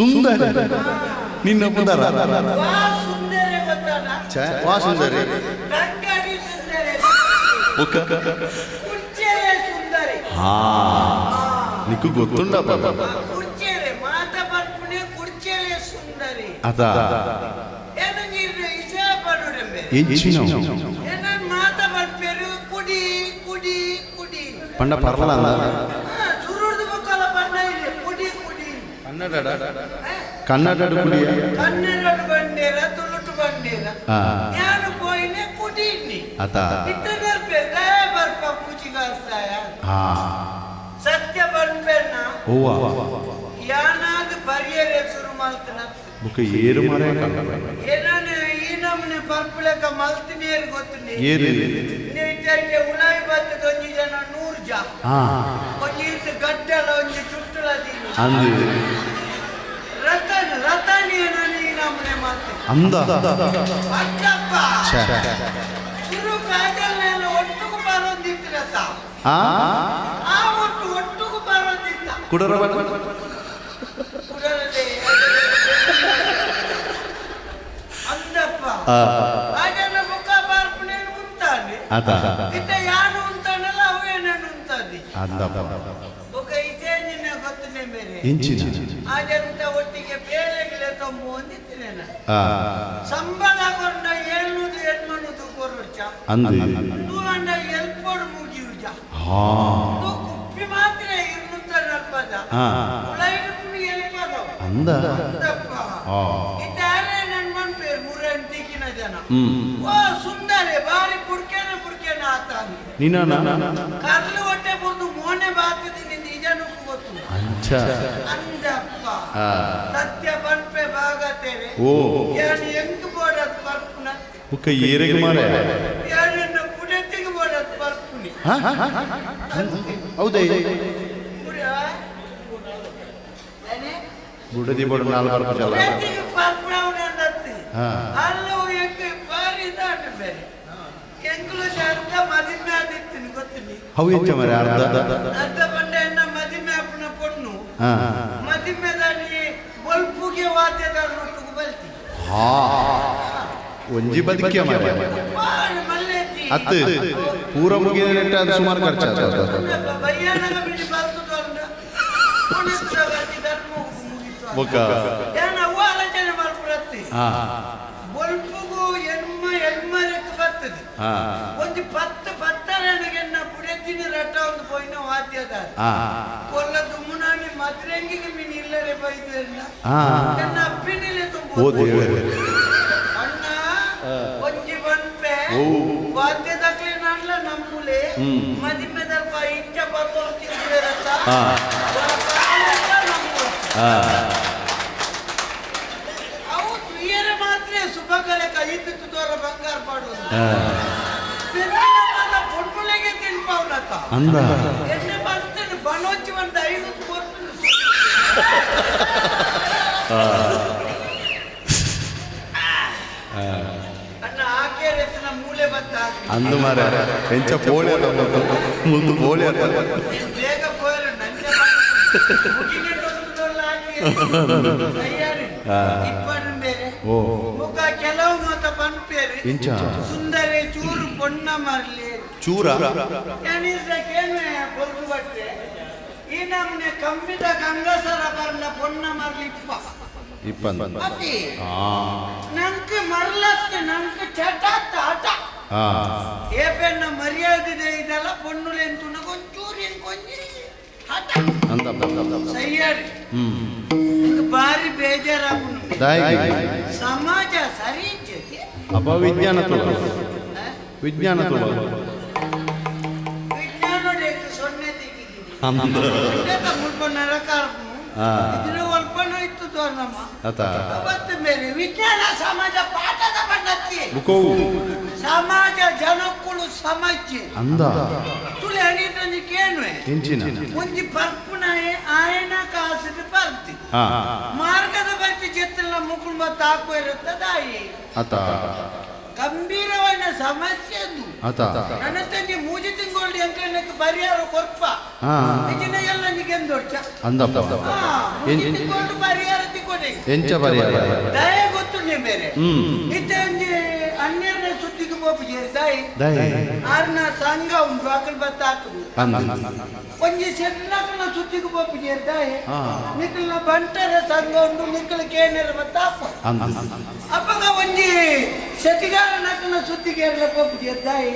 ಸುಂದರ ನಿನ್ನ ಪುದರ ವಾ ಸುಂದರ ಗೊತ್ತಾನ ವಾ ಸುಂದರಿ ರಂಗಡಿ ಸುಂದರಿ ಒಕ್ಕ ಕುರ್ಚೇಲೆ ಸುಂದರಿ ಹಾ ನಿಕ್ಕು ಗೊತ್ತುಂಡಪ್ಪ ಕುರ್ಚೇಲೆ ಮಾತ ಪನ್ಪುನೆ ಕುರ್ಚೇಲೆ ಸುಂದರಿ ಅದ ಏನು ನೀರು ಇಸೆ ಪಡುರೆಂಬೆ ಎಂಚಿನ ಏನನ್ ಮಾತ ಪನ್ಪೇರು ಕುಡಿ ಕುಡಿ ಕುಡಿ ಪಂಡ ಪರ್ಲ ಸುರುರ್ದು ಬೊಕ್ಕಲ ಬಣ್ಣ ಇಲ್ಲ ಕುಡಿ ಕುಡಿ ಕನ್ನಡ ಕನ್ನಡ ಕುಡಿಯ ಕನ್ನಡ ಬಂಡೇರ ತುಳುಟು ಬಂಡೇರ ಆ. ಯಾನು ಪೋಯಿನೆ ಕುಡಿ ಇನ್ನಿ ಅತ ಇತ್ತನರ್ಪೆ ದಯ ಬರ್ಪ ಪೂಜಿಗಾಸ್ತಾಯ ಹಾ ಸತ್ಯ ಪನ್ಪೆನ್ನ ಓವ ಯಾನಾದ ಪರಿಯರೆ ಶುರು ಮಲ್ತನ ಬುಕ್ಕ ಏರು ಮರೆ ಏನಾನ ಈ ನಮನೆ ಪರ್ಪುಲೆಕ ಮಲ್ತಿನೇರು ಗೊತ್ತುಂಡಿ ಏರು ಇತ್ತೆ ಉಳಾಯಿ ಬತ್ತದ ಒಂಜಿ ಜನ 100 ಜ ಹಾ ಒಂಜಿ ಇತ್ತು ಗಡ್ಡಲ ಒಂಜಿ ಚುಟ್ಟುಲ ದೀನಿ ಅಂದು ರತನ್ ರತನ್ ಏನಾನ ಈ ನಮನೆ ಮಲ್ತಿನ ಅಂದ ಅಜ್ಜಪ್ಪ ಛೆ. ಶುರು ಕಾಜಲ್ನೆಲ್ಲ ಒಟ್ಟುಗು ಬರೋದಿತ್ತಿರತ್ತ ಆ ಆ ಒಟ್ಟು ಒಟ್ಟುಗು ಬರೋದಿತ್ತ ಕುಡರ ಕುಡರದೆ ಅಂದಪ್ಪ ಆಜನ ಮುಖ ಬರ್ಪುನೇನು ಉಂತಾನೆ ಅತ ಇತ್ತ ಯಾನು ಉಂತಾನಲ್ಲ ಅವು ಏನೇನು ಉಂತಾದಿ ಅಂದಪ್ಪ ಬೊಕ ಇದೇ ನಿನ್ನ ಗೊತ್ತನೆ ಮೇರೆ ಎಂಚಿನ ಆಜಂತ ಒಟ್ಟಿಗೆ ಬೇಳೆಗಿಲೆ ತೊಂಬು ಒಂದಿತ್ತಿನೇನ ಆ ಸಂಬಳ ಕೊರ್ನ 700 800 ಕೊರೊಡ್ಚ ಅಂದು ತೂ ಅಂಡ ಎಲ್ಪೋಡು ಮುಗಿಯುಜ ಹಾ ತೂ ಕುಪ್ಪಿ ಮಾತ್ರ 240 ಹಾ ಉಳೈಡು ಎಲ್ಪದ ಅಂದ ಅಂದಪ್ಪ ಆ ಇದ್ದಾರೆ ನನ್ ಮನ್ಪೇರು ಮುರನ್ ತಿಕ್ಕಿನ ಜನ ಹ್ಮ್ ಓ ಸುಂದರೆ ಬಾರಿ ಪುಡ್ಕೇನ ಪುಡ್ಕೇನ ಆತ ಅಂದೆ ನೀನ ಕರ್ಲು ಹೊಟ್ಟೆ ಬುರ್ದು ಮೋನೆ ಬಾತದಿ ನಿಂದ ಇಜನುಕ್ಕು ಗೊತ್ತು ಅಂಚ ಅಂದಪ್ಪ ಆ ಸತ್ಯ ಪನ್ಪೆ ಭಾಗತೇರೆ ಓ ಯಾನು ಎಂಕ್ ಬೋಡದ್ ಪರ್ಪುನ ಬುಕ್ಕ ಏರೆಗೆ ಮಾರೆ ಯಾನನ್ನ ಪುಡೆತಿಗೆ ಬೋಡದ್ ಪರ್ಪುನಿ ಹಾ ಹೌದೇ ಪುಡ ಏನೇ? ಬುಡದಿ ಬೋಡ ನಾಲ್ ಬರ್ಪ ಚಲ ಪುಡೆತಿಗೆ ಪರ್ಪುನವನಂದತ್ತಿ ಹಾ. ಅಲ್ಲೂ ಎಂಕ್ ಬಾರಿ ದಾಟ ಬೇರೆ ಎಂಕ್ಲು ಅರ್ಧ ಮದಿಮೆ ಆದಿತ್ತಿನಿ ಗೊತ್ತಿನಿ how ಎಂಚ ಮಾರೆ ಅರ್ಧ ಅರ್ಧ ಪಂಡ ಎನ್ನ ಮದಿಮೆ ಅಪ್ಪನ ಪೊಣ್ಣು ಹಾ ಮದಿಮೆದಲ್ಲಿ ಬೊಲ್ಪುಗೆ ವಾದ್ಯದಾರನೊಟ್ಟಿಗೆ ಬಲ್ತಿ ಹಾ ಒಂಜಿ ಬದುಕಿಯ ಮಾರೆ ಬಾರಿ ಮಲ್ಲೆತ್ತಿ ಅತ್ತು ಪೂರ ಮುಗಿದ ನೆಟ್ಟ ಅದು ಸುಮಾರು ಖರ್ಚಾತ ಬಯ್ಯನಗ ಬಿಡಿ ಬಲ್ತುದು ಅಂದ ಧರ್ಮ ಮುಗಿತು ಬೊಕ್ಕ ಏನ ಅವ್ವ ಆಲೋಚನೆ ಮಲ್ಪುರತ್ತಿ ಹಾ ಬೊಲ್ಪುಗು ಎನ್ಮ ಎನ್ಮರಕ್ಕೆ ಬರ್ತದೆ ಹಾ ಒಂದು ಪತ್ತು ಪತ್ತರನಿಗೆ ಪುಡೆತಿನ ರಟ್ಟ ಒಂದು ಪೋಯಿನ ವಾದ್ಯದಾರ ಹಾ ಕೊಲ್ಲ ದುಮ್ಮುನಾನಿ ಮದ್ರಂಗಿಗೆ ಮೀನು ಇಲ್ಲರೆ ಬೈದು ಹಾ ನನ್ನ ಅಪ್ಪಿನಿಲೆ ತುಂಬ ಓ ದೇವರೇ ಅಣ್ಣ ಒಂಜಿ ಬನ್ಪೆ ಓ. ವಾದ್ಯದಾಗ್ಲಿ ನಲ್ಲ ನಮ್ಮುಲೆ ಹ್ಮ್. ಮದಿಮೆದಲ್ಪ ಇಂಚ ಬರ್ತೋರು ತಿಂದಿರತ್ತ ಹಾ. ಹಾ ಅವು ತುಯ್ಯರ ಮಾತ್ರ ಸುಬಗಲೆ ಕೈತಿತ್ತು ದೋರ ಬಂಗಾರ ಪಾಡೋದು ಹಾ. ಪೊಣ್ಣುಲೆಗೆ ತಿನ್ಪಾವ್ಲತ್ತ ಅಂದ ಎಣ್ಣೆ ಬರ್ತೇನೆ ಬನೋಚಿ ಒಂದು 5 ಕೊಡ್ತೀನಿ ಅಣ್ಣ ಆಕೆ ರತ್ನ ಮೂಲೆ ಬತ್ತ ಹಾಕಿ. ಅಂದು ಮಾರೆ ಎಂಚ ಪೋಳಿ ಅದ ಮುಲ್ತು ಪೋಳಿ ಅದ ಬೇಗ ಪೋಯರು ನಂಜ ಹಾಕಿ ತಯ್ಯಾರಿ ಆ. ಇಪ್ಪನು ಬೇರೆ ಓ ಮುಖ ಕೆಲವು ಮತ ಪನ್ಪೇರಿ ಎಂಚ ಸುಂದರಿ ಚೂರು ಪೊಣ್ಣ ಮರ್ಲಿ ಚೂರ ಕೇನು ಬೊಲ್ದು ಬಟ್ರೆ ಈ ನಮ್ನೆ ಕಂಬಿದ ಗಂಗಸರ ಬರ್ನ ಪೊಣ್ಣ ಮರ್ಲಿ ಇಪ್ಪ ಇಪ್ಪಂದ ಅತಿ ಹಾ ನಂಗೆ ಮರ್ಲತ್ತ ನಂಗೆ ಚಟಾತ್ತ ಆಟ ಹಾ ಏಪೆನ್ನ ಮರ್ಯಾದೆ ಇದೆಲ್ಲ ಪೊಣ್ಣುಲೆಂತು ಒಂಚೂರು ಕೊಂಜಿ ಹಠ ಅಂದ ಸಯ್ಯಾರಿ ಹ್ಮ್ ನಂಗೆ ಬಾರಿ ಬೇಜಾರಾಗುನು ದಾಯಿ ಸಮಾಜ ಸರಿ ಇಜ್ಜತಿ ಅಪ ವಿಜ್ಞಾನ ತುಳು ವಿಜ್ಞಾನ ತುಳು ವಿಜ್ಞಾನ ಸೊನ್ನೆ ತೆಗಿದ್ದೀನಿ ಅಂದ ಮುಲ್ಪ ನರಕಾರ್ಪು ಆ. ಇದನ್ನ ಒಲ್ಪನ ಇತ್ತು ನಮ್ಮ ಅತ ಅವತ್ತು ಮೇಲೆ ವಿಜ್ಞಾನ ಸಮಾಜ ಪಾಠದ ಬಣ್ಣತ್ತಿ ಬುಕೋ ಸಮಾಜ ಜನಕ್ಕುಳು ಸಮಾಜ ಅಂದ ತುಳಿ ಅಣಿಟಂಜಿ ಕೇಣುವೆ ಎಂಚಿನ ಒಂಜಿ ಪರ್ಪುನಾಯೆ ಆಯನ ಕಾಸಿದ ಪರ್ತಿ ಹಾ ಮಾರ್ಗದ ಬರ್ತಿ ಜೆತ್ತಲ ಮುಕುಲ್ ಮತ್ತು ಹಾಕುವ ಇರುತ್ತದಾಯಿ ಅತ ಗಂಭೀರವಾದ ಸಮಸ್ಯೆ ಅದು ಅತ ನನ್ನ ತಂದೆ ಮೂಜಿ ತಿಂಗಳು ಎಂಕಲಕ್ಕೆ ಪರಿಹಾರ ಕೊರ್ಪ ಹಾ ಇಜಿನ ಎಲ್ಲ ನಿಗೆಂದೊಡ್ಚ ಅಂದಪ್ಪ ಮೂಜಿ ತಿಂಗಳು ಪರಿಹಾರ ತಿಕ್ಕೊಡಿ ಕೊರಡೆ. ಎಂಚ ಪರಿಹಾರ? ದಯ ಗೊತ್ತುಂಡೆ ಬೇರೆ. ಇತ್ತೆ ಒಂಜಿ ಅನ್ಯರ್ನ ಸುದ್ದಿಗೆ ಪೋಪುಜೆರ್ ದಾಯಿ? ದಾಯೆ? ಆರ್ನ ಸಂಘ ಉಂಡು, ಅಕಲ್ ಬತ್ತ ಹಾಕುದು. ಅಂದ್. ಒಂಜಿ ಸೆಟ್ನಕಲ್ನ ಸುದ್ದಿಗೆ ಪೋಪುಜೆರ್ ದಾಯೆ? ನಿಕಲ್ನ ಬಂಟರ ಸಂಘ ಉಂಡು, ನಿಕಲ್ ಕೇನೆರ ಬತ್ತ ಹಾಕು. ಅಂದ್. ಅಪಗ ಒಂಜಿ ಶೆಟ್ಟಿಗಾರ ನಕಲ್ನ ಸುದ್ದಿಗೆ ಏರ್ಲ ಪೋಪುಜೆರ್ ದಾಯೆ?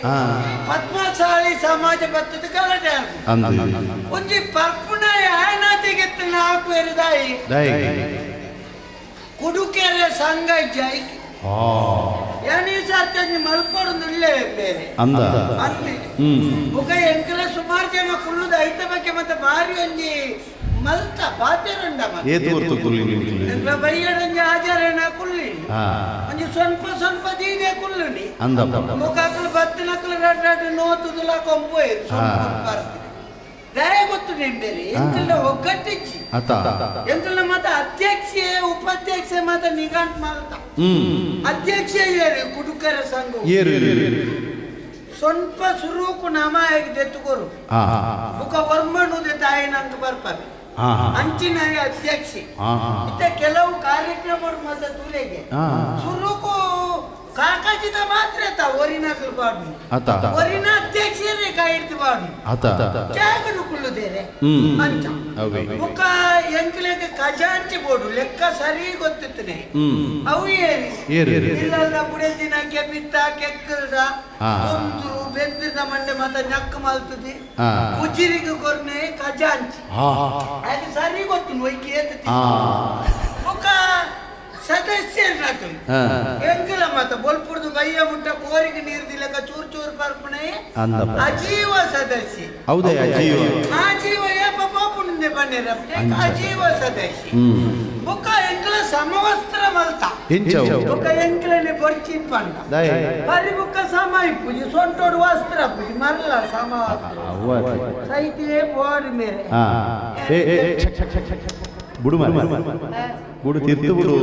ಪದ್ಮಶಾಲಿ ಸಮಾಜ ಬತ್ತದ ಗಲಾಟೆ ಆಪುಂಡು. ಅಂದ್. ಒಂಜಿ ಪರ್ಪುನ ಆಯನಾತಿಗೆತ್ತನ ಹಾಕುವೆರ್ ದಾಯೆ? ದಾಯೆ? ಕುಡುಕೆರೆ ಸಂಘ ಇಜ್ಜ. ಯಾನಿ ಸರ್ತಿ ಮಲ್ಪೊಡೊಂದು ಇಲ್ಲೇ ಬೇರೆ. ಅಂದ. ಅಂದೆ. ಬೊಕ ಎಂಕಲ ಸುಮಾರು ಜನ ಕುಲ್ಲುದ ಐತ ಬಗ್ಗೆ ಮತ್ತೆ ಬಾರಿ ಒಂಜಿ ಮಲ್ತ ಪಾತೆರಂಡ ಮತ್ತೆ. ಏತ್ ಹೊರ್ತು ಕುಲ್ಲಿ ನಿಕ್ಲು? ಎಂಕಲ ಬಯ್ಯಡೊಂಜಿ ಆಚಾರ್ಯನ ಕುಲ್ಲಿ. ಒಂಜಿ ಸ್ವಲ್ಪ ಸ್ವಲ್ಪ ದೀದೆ ಕುಲ್ಲುನಿ. ಅಂದಪ್ಪ. ಬೊಕ ಅಕುಲು ಬತ್ತಿನಕುಲು ರಡ್ ರಡ್ ನೋತುದುಲ ಕೊಂಪೋಯೆರ್ ಸ್ವಲ್ಪ ಸ್ವಲ್ಪ. ದಯ ಗೊತ್ತು ನಿಂಬೇರಿ, ಎಂಕಲ್ನ ಒಗ್ಗಟ್ಟಿಜ್ಜಿ. ಅತ. ಎಂಕಲ್ನ ಮಾತ ಅಧ್ಯಕ್ಷೆ ಉಪಾಧ್ಯಕ್ಷೆ ಮಾತ ನಿಘಂಟ್ ಮಲ್ತ. ಅಧ್ಯಕ್ಷ ಏರು ಕುಡುಕರ ಸಂಘ. ಏರು? ಸ್ವಲ್ಪ ಸುರುಕು ನಮ ದೆತ್ತುಕೊರು. ಬುಕ ವರ್ಮನು ತಾಯಿನಂತ ಬರ್ಪಾರೆ. ಅಂಚಿನ ಅಧ್ಯಕ್ಷೆ. ಇತ್ತೆ ಕೆಲವು ಕಾರ್ಯಕ್ರಮ ಮಾತ ತೂಲೆಗೆ. ಸುರುಕು ಕಾಕಾಜಿದ ಮಾತ್ರ ತ ಒರಿನಕಲು ಪಾಡು. ಅತ. ಒರಿನ ಅಧ್ಯಕ್ಷರೇ ಕೈ ಹಿಡ್ದು ಪಾಡು. ಅತ. ಜಾಗನು ಕುಳ್ಳುದೇರೆ. ಅಂಚ. ಅವೆ. ಬುಕ್ಕ ಎಂಕ್ಲೆಗ್ ಖಜಾಂಚಿ ಬೋಡು ಲೆಕ್ಕ ಸರಿ ಗೊತ್ತಿತ್ತನೆ. ಅವು ಏರಿ. ಏರು? ಇಲ್ಲಲ್ಲ ಪುಡೆದಿನ ಕೆಪಿತ್ತ ಕೆಕ್ಕಲ್ದ ತೊಂದ್ರು ಬೆಂದ್ರದ ಮಂಡೆ ಮಾತ ನಕ್ಕು ಮಲ್ತದಿ. ಕುಜಿರಿಗೆ ಕೊರ್ನೆ ಖಜಾಂಚಿ. ಅದು ಸರಿ ಗೊತ್ತು ಒಯ್ಕೆ ಏತತಿ. ಬುಕ್ಕ ಸದಸ್ಯರು ಎಂಕಲ ಮಾತ ಬೊಲ್ಪುರ್ದು ಬಯ್ಯ ಮುಟ್ಟ ಕೋರಿಗೆ ನೀರು ದಿಲಕ ಚೂರ್ ಚೂರ್ ಪರ್ಪಣೆ ಅಂದಪ್ಪ. ಅಜೀವ ಸದಸ್ಯ. ಹೌದೇ ಅಜೀವ? ಆಜೀವ ಏಪ ಪಾಪುಂಡೆ ಬನ್ನಿರ ಅಜೀವ ಸದಸ್ಯ. ಬೊಕ್ಕ ಎಂಕಲ ಸಮವಸ್ತ್ರ ಮಲ್ತ. ಎಂಚವು? ಬೊಕ್ಕ ಎಂಕಲನೆ ಬೊರ್ಚಿ ಪಂಡ. ದಾಯೆ? ಬರಿ ಬೊಕ್ಕ ಸಮ ಇಪ್ಪುಜಿ ಸೊಂಟೋಡು ವಸ್ತ್ರ ಪುಜಿ ಮರ್ಲ ಸಮವಸ್ತ್ರ. ಸೈತಿಯೇ ಬೋರಿ ಮೇರೆ. ಏ ಏ ಏ, ಛಕ್ ಛಕ್ ಛಕ್ ಛಕ್. ಬುಡು ಮಾರ್ರೆ. ಬುಡು ತಿರ್ತು ಬುಡು.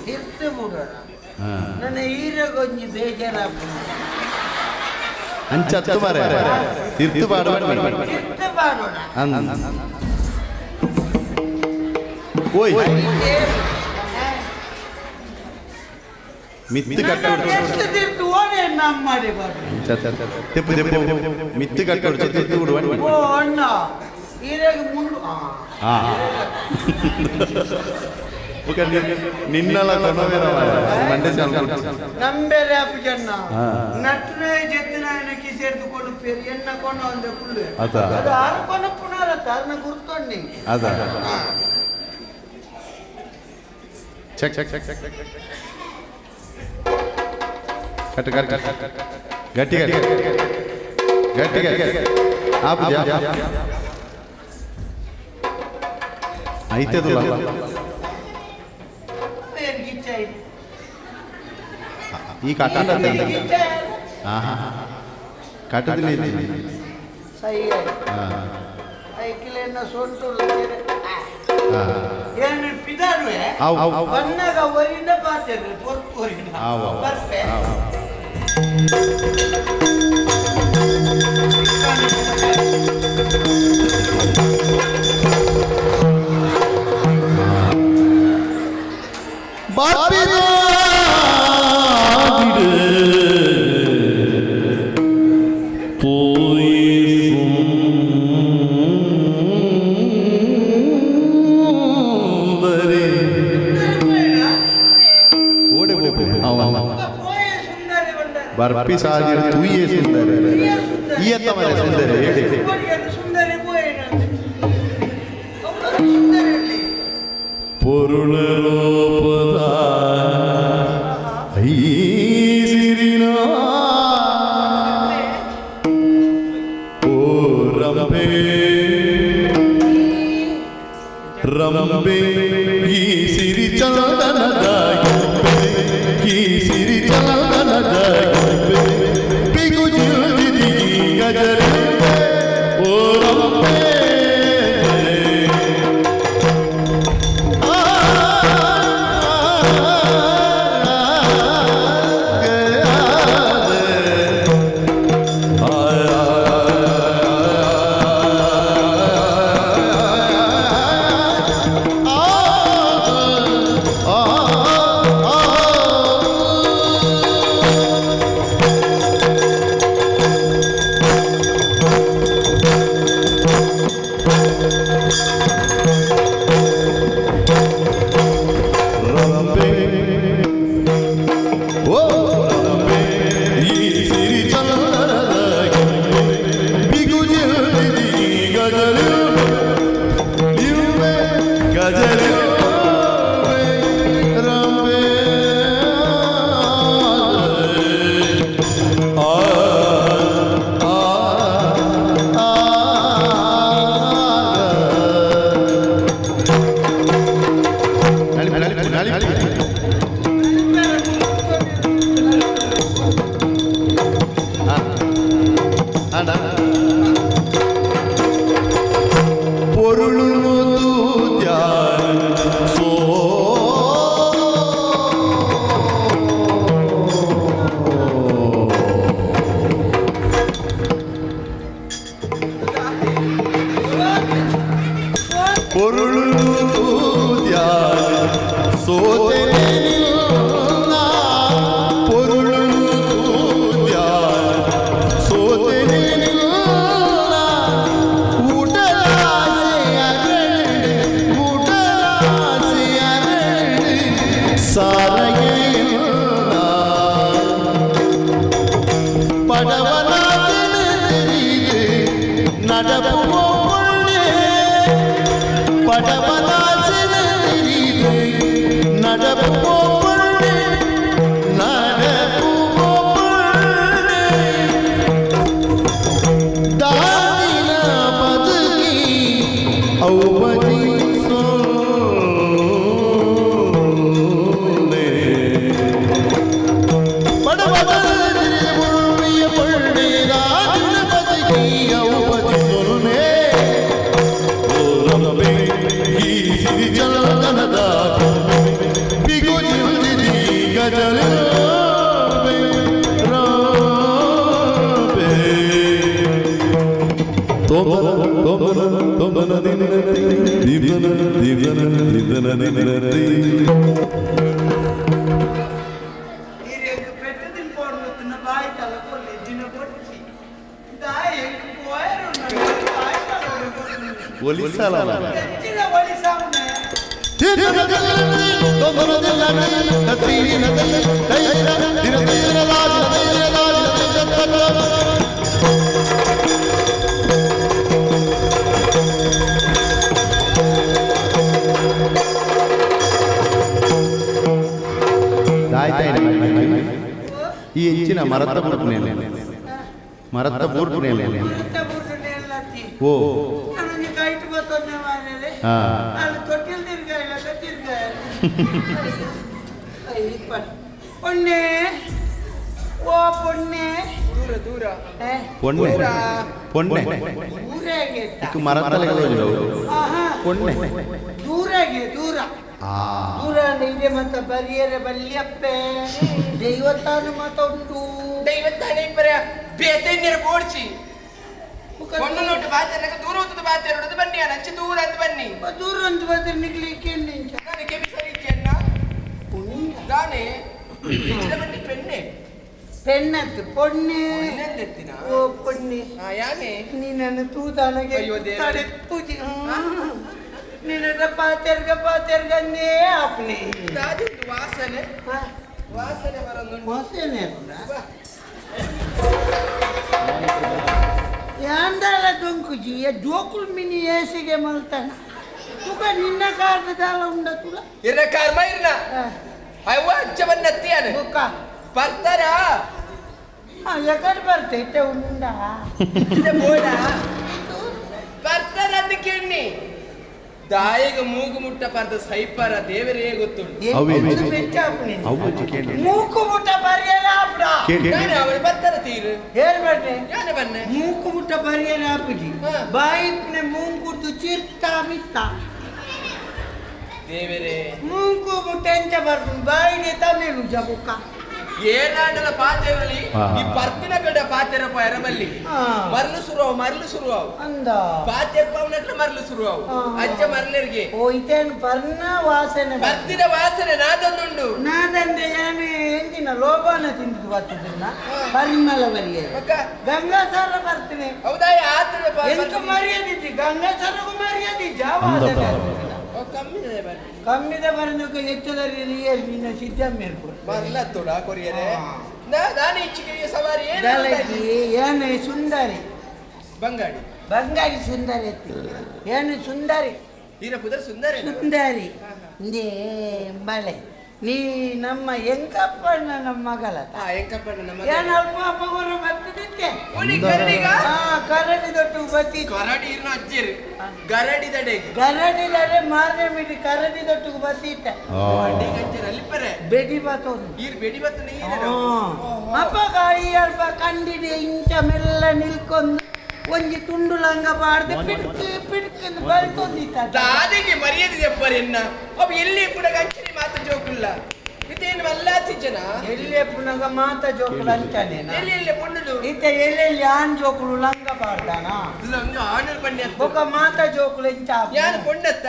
ತಿರ್ತು ಬುಡೋಣ. ನನ್ನ ಈರಗೊಂಜಿ ಬೇಜಾರಾಪುಂಡು. ಅಂಚತ್ತು ಮಾರ್ರೆ. ತಿರ್ತು ಪಾಡು ಬನ್ನಿ. ತಿರ್ತು ಪಾಡೋಣ. ಅಂದ್. ಓಯ್ ಮಿತ್ತು ಕಟ್ಟೋಡು. ಎಷ್ಟು ತಿರ್ತು ಓಡೆ ನಮ್ಮ ಮಾಡಿ ಬಾರ್ದು. ತೆಪ್ಪು ತೆಪ್ಪು ಮಿತ್ತು ಕಟ್ಟೋಡು ತಿರ್ತು ಬಿಡು ಬನ್ನಿ. ಓ ಅಣ್ಣ ಈರೆಗ್ ಮುಂಡು ఒక ನಿನ್ನಲ ಕೊನವೇರ ಮಂಡೆ ಚಾಲು. ನಂಬೇರೆ ಅಪ್ಪಜಣ್ಣ ನಟ್ಟನೆ ಜೆತ್ತಿನ ಕಿಸೆಡ್ದು ಕೊಡುಪೇರು ಎನ್ನ ಕೊನ ಒಂದೆ ಕುಳ್ಳು. ಅದ. ಅದು ಆರು ಕೊನ ಪುನರತ್ತ ಅದನ್ನ ಗುರ್ತೊಂಡಿ. ಅದ. Check check check check. Cut cut cut ಗಟ್ಟಿగా ಗಟ್ಟಿగా ಆಪುಜ ಐತೆದುಲ. ಈ ಕಟ್ಟ ಕಟ್ಟದಿಲ್ಲ. ಸೈ ಐಕಿಲೇನ ಸೊಂಟು ಏನು ಪಿದಾರುವೆ ಬಣ್ಣಗ ಒರಿನ ಪಾತೆರು ಪೊರ್ತು ಒರಿನ ಬರ್ಪೆ. ಬರ್ಪಿ ಸಾದಿರ ತೂಯೇ ಸುಂದರ ಈಯತ್ತ ಮರೆ ಸುಂದರ ಹೇಳಿ. ಸುಂದರಿ ಸುಂದರಿ பொருள் ஐசிரினா ஓ ரம்பே ರಂಬೆ ಈ ಸಿರಿ ಚಂದನದ ಗೊಂಬೆ ಈ ಸಿರಿ ಚಂದನದ ಗೊಂಬೆ ಬಿಗುಜಿಲ್ದಿದಿ ಗಜರಂಬೆ ಓ ರಂಬೆ. ಆ ಪೊರುಳು ತೂದ್ಯಾನ್ ಸೋತೆನೆ ನಿನ್ನ ಪೊರುಳು ತೂದ್ಯಾನ್ ಸೋತೆನೆ ನಿನ್ನ ಉಡಲಾಸೆ ಅರಳು ಉಡಲಾಸೆ ಅರಳು ಸಾರಗೆಲ್ಲ ಪಡವನಾದನ தெரியுது நடப்புவோ பொண்ணு படவனாச்சன தெரியுது நடப்புவோ பொண்ணு நடப்புவோ பொண்ணு தாதின பதுகி ஔபதி சோனே ಹಿರಿಯಕ್ಕೆ ಪೆಟ್ಟದಿನ ಪೋಡ್ಲುತ್ತಿನ ಬಾಯಿ ತಲ ಕೊಲ್ಲೆ ದಿನ ಕೊಚ್ಚಿ ದಾಯ ಪೋಯರು ಬಾಯಿ ತಲ ಒಲಿಸಲ ಹೆಚ್ಚಿನ ಒಲಿಸಾವನೆ. ಈ ಹೆಚ್ಚಿನ ಮರತ್ತ ಬೂರ್ಪುನೇಲೆ ಮರತ್ತ ಬೂರ್ಪುನೇಲೆ ಮರತ್ತ ಬೂರ್ಪುನೇಲತ್ತಿ. ಓ ನಾನೊಂದು ಕೈಟ್ ಬತ್ತೊಂದೆ ಮಾರ್ರೆ. ಹಾ. ಅಲ್ಲಿ ತೊಟ್ಟಿಲ್ ತಿರ್ಗಾಯಿಲ್ಲ ತಿರ್ಗಾಯ ಪೊಣ್ಣೆ ಓ ಪೊಣ್ಣೆ. ದೂರ ದೂರ. ಏ, ಪೊಣ್ಣೆ ಪೊಣ್ಣೆ. ದೂರಾಗೆ ಇತ್ತ. ಇಕ್ಕು ಮರತ್ತಲೆಗಳು ಆಹಾ. ಪೊಣ್ಣೆ. ದೂರಾಗೆ ದೂರ. ಆ ದೂರ ಅಂದ್ರೆ ಇದೆ ಮತ್ತ ಬರಿಯರೆ ಬಲ್ಯಪ್ಪೆ ದೈವತ್ತಾನು ಮತ ಉಂಟು. ದೈವತ್ತಾನೆ ಇಬ್ಬರ ಬೇತೆನ್ಯರ ಬೋಡ್ಚಿ ಒಂದು ನೋಟು ಬಾತೆರಗ ದೂರ ಹೋತದ ಬಾತೆರೊಡದು ಬನ್ನಿ ಅಂಚೆ ದೂರ ಅಂತ ಬನ್ನಿ. ದೂರ ಅಂತ ಬಂದ್ರೆ ನಿಗ್ಲಿಕ್ಕೆ ನಿಂಚ ನಾನು ಕೆಬಿ ಸರಿ ಇಜ್ಜೆನ್ನ ದಾನೆ ಹೆಚ್ಚಿನ ಬನ್ನಿ ಪೆಣ್ಣೆ. ಪೆಣ್ಣತ್ತು ಪೊಣ್ಣೆ. ಪೊಣ್ಣೆಂದೆತ್ತಿನ? ಓ ಪೊಣ್ಣೆ. ಆ ಯಾನೆ ನೀನನ್ನು ತೂದಾನಗೆ ಅಯ್ಯೋ ದೇವರೇ. ತಡೆಪುಜಿ ನಿನ್ನ ಪಾತೆರ್ಗ ಪಾತೆರ್ಗಂದೇ ಆಪ್ನೆ. ದಾದೊಂದು ವಾಸನೆ. ಹಾ, ವಾಸನೆ ಬರೋದುಂಟು. ವಾಸನೆ ಉಂಟಾ? ಯಾಂದಾಲ ದೊಂಕುಜಿ ಜೋಕುಲ್ ಮಿನಿ ಏಸಿಗೆ ಮಲ್ತಾನ ತುಕ ನಿನ್ನ ಕಾರ್ದ ಉಂಡ ತುಲ. ಇರ್ನ ಕರ್ಮ ಇರ್ನ. ಅವ್ವ ಅಜ್ಜ ಬನ್ನತ್ತಿಯಾನೆ ಬುಕ್ಕ ಬರ್ತಾರಾ? ಎಕಡೆ ಬರ್ತೈತೆ ಉಂಡ. ಇದ ಬೋಡ ಬರ್ತಾರ ಅದಕ್ಕೆ ಎಣ್ಣಿ ದಾಯಿಗ ಮೂಗು ಮುಟ್ಟ ಪರ್ದ ಸೈಪರ ದೇವರೇ ಗೊತ್ತುಂಟು. ಅವೇ. ಬೆಚ್ಚಾಪುನಿ ಅವು ಕೇಳಿ. ಮೂಕು ಮುಟ್ಟ ಬರ್ಯರ ಆಪುಡ. ಕೇಳಿ. ಯಾನೆ ಅವರು ಬರ್ತಾರ ತೀರು. ಹೇಳ್ಬೇಡ್ರೆ. ಯಾನೆ ಬನ್ನೆ ಮೂಕು ಮುಟ್ಟ ಬರ್ಯರ ಆಪುಜಿ. ಹಾ. ಬಾಯಿಪ್ನೆ ಮೂಂಕುರ್ದು ಚಿರ್ತ ಮಿತ್ತ. ದೇವರೇ. ಮೂಂಕು ಮುಟ್ಟ ಎಂಚ ಬರ್ಪುಂಡು ಬಾಯಿಡೆ ತಮಿಳು ಜಬುಕ್ಕ. ಏನಾಂಡಲ ಪಾತೆರಲಿ ಹಾ. ಈ ಪರ್ತಿನ ಕಡೆ ಪಾತೆರ ಪೊಯರಬಲ್ಲಿ ಹಾ. ಮರ್ಲು ಸುರುವು ಮರ್ಲು ಸುರುವು ಅಂದ ಪಾತೆರ್ ಪವನಟ್ಲ ಮರ್ಲು ಸುರುವು ಹಾ. ಅಜ್ಜ ಮರ್ಲರಿಗೆ ಓ ಇತೇನು ಪರ್ನ ವಾಸನೆ ಪರ್ತಿನ ವಾಸನೆ ನಾದೊಂದುಂಡು. ನಾದಂದ್ರೆ ಯಾನೆ ಎಂಜಿನ ಲೋಭಾನ ತಿಂದು ಬರ್ತದಿಲ್ಲ ಪರಿಮಳ ಬರಿಯ ಅಕ್ಕ ಗಂಗಾಸಾರ ಬರ್ತೇನೆ. ಹೌದಾ ಆತರ ಎಂತ ಮರ್ಯಾದಿದ್ದಿ ಗಂಗಾಸಾರಗೂ ಮರ್ಯಾದಿಜ್ಜ ವಾಸನೆ ಬರ್ತದಿಲ್ಲ. ಕಮ್ಮಿದೆ ಬರ್ರಿ. ಕಮ್ಮಿದ ಬರನಕ್ಕೆ ಹೆಚ್ಚದರಿ ನಿನ್ನ ಸಿದ್ದಮ್ಮ ಮರ್ಲ ತೋಡ ಕೊರಿಯರೆ ನಾನು ಇಚ್ಚಿಗೆ ಸವಾರಿ ಏನು ದಲಗಿ ಏನು ಸುಂದರಿ ಬಂಗಾಡಿ ಬಂಗಾಡಿ ಸುಂದರಿ ಎತ್ತಿ ಏನು ಸುಂದರಿ ಈರ ಪುದರ್ ಸುಂದರ ಸುಂದರಿ ಇಂದೇ ಬಳೆ ನೀ ನಮ್ಮ ಎಂಕಪ್ಪಣ್ಣ ನಮ್ಮ ಮಗಳ. ಹಾ ಎಂಕಪ್ಪಣ್ಣ ನಮ್ಮ ಏನು ಅಲ್ಪ ಅಪ್ಪಗುರು ಬರ್ತದಿತ್ತೆ. ಉಳಿ ಕರಡಿಗ ಹಾ ಕರಡಿ ದೊಡ್ಡ ಬತ್ತಿ. ಕರಡಿ ಇರ್ನ ಅಜ್ಜಿರು ಗರಡಿ ದಡೆಗೆ ಗರಡಿದರೆ ಮಾರನೇ ಮಿಡಿ ಕರಡಿ ದೊಡ್ಡ ಬತ್ತಿತ್ತ. ಅಜ್ಜಿರು ಅಲ್ಲಿಪ್ಪರೆ ಬೆಡಿ ಬತ್ತೋದು. ಈರ್ ಬೆಡಿ ಬತ್ತು ನೀರು. ಅಪ್ಪ ಕಾಯಿ ಅಲ್ಪ ಕಂಡಿಡಿ ಇಂಚ ಮೆಲ್ಲ ನಿಲ್ಕೊಂಡು ಒಂಜಿ ತುಂಡು ಲಂಗ ಬಾರ್ದು ಪಿಡ್ಕ್ ಪಿಡ್ಕ್ ಬಲ್ತೊಂದಿತ್ತ. ದಾದಿಗೆ ಮರ್ಯಾದೆ ದೆಪ್ಪರ್ ಎನ್ನ ಅವು ಎಲ್ಲಿ ಕೂಡ ಅಂಚನೆ ಮಾತು ಜೋಕುಲ್ಲ ಇತ್ತ ಇತ್ತೇನು ಮಲ್ಲಾತಿಜ್ಜನ ಎಲ್ಲೆ ಪುನಗ ಮಾತ ಜೋಕುಲು ಅಂಚನೆ ಎಲ್ಲಿ ಎಲ್ಲಿ ಪೊಣ್ಣುಲು ಇತ್ತೆ ಎಲ್ಲೆಲ್ಲಿ ಆನ್ ಜೋಕುಲು ಲಂಗ ಪಾಡ್ದಾನ ಲಂಗ ಆಣಲ್ ಪಣ್ಣೆ ಬೊಕ ಮಾತ ಜೋಕುಲು ಎಂಚ ಯಾನ್ ಪೊಣ್ಣತ್ತ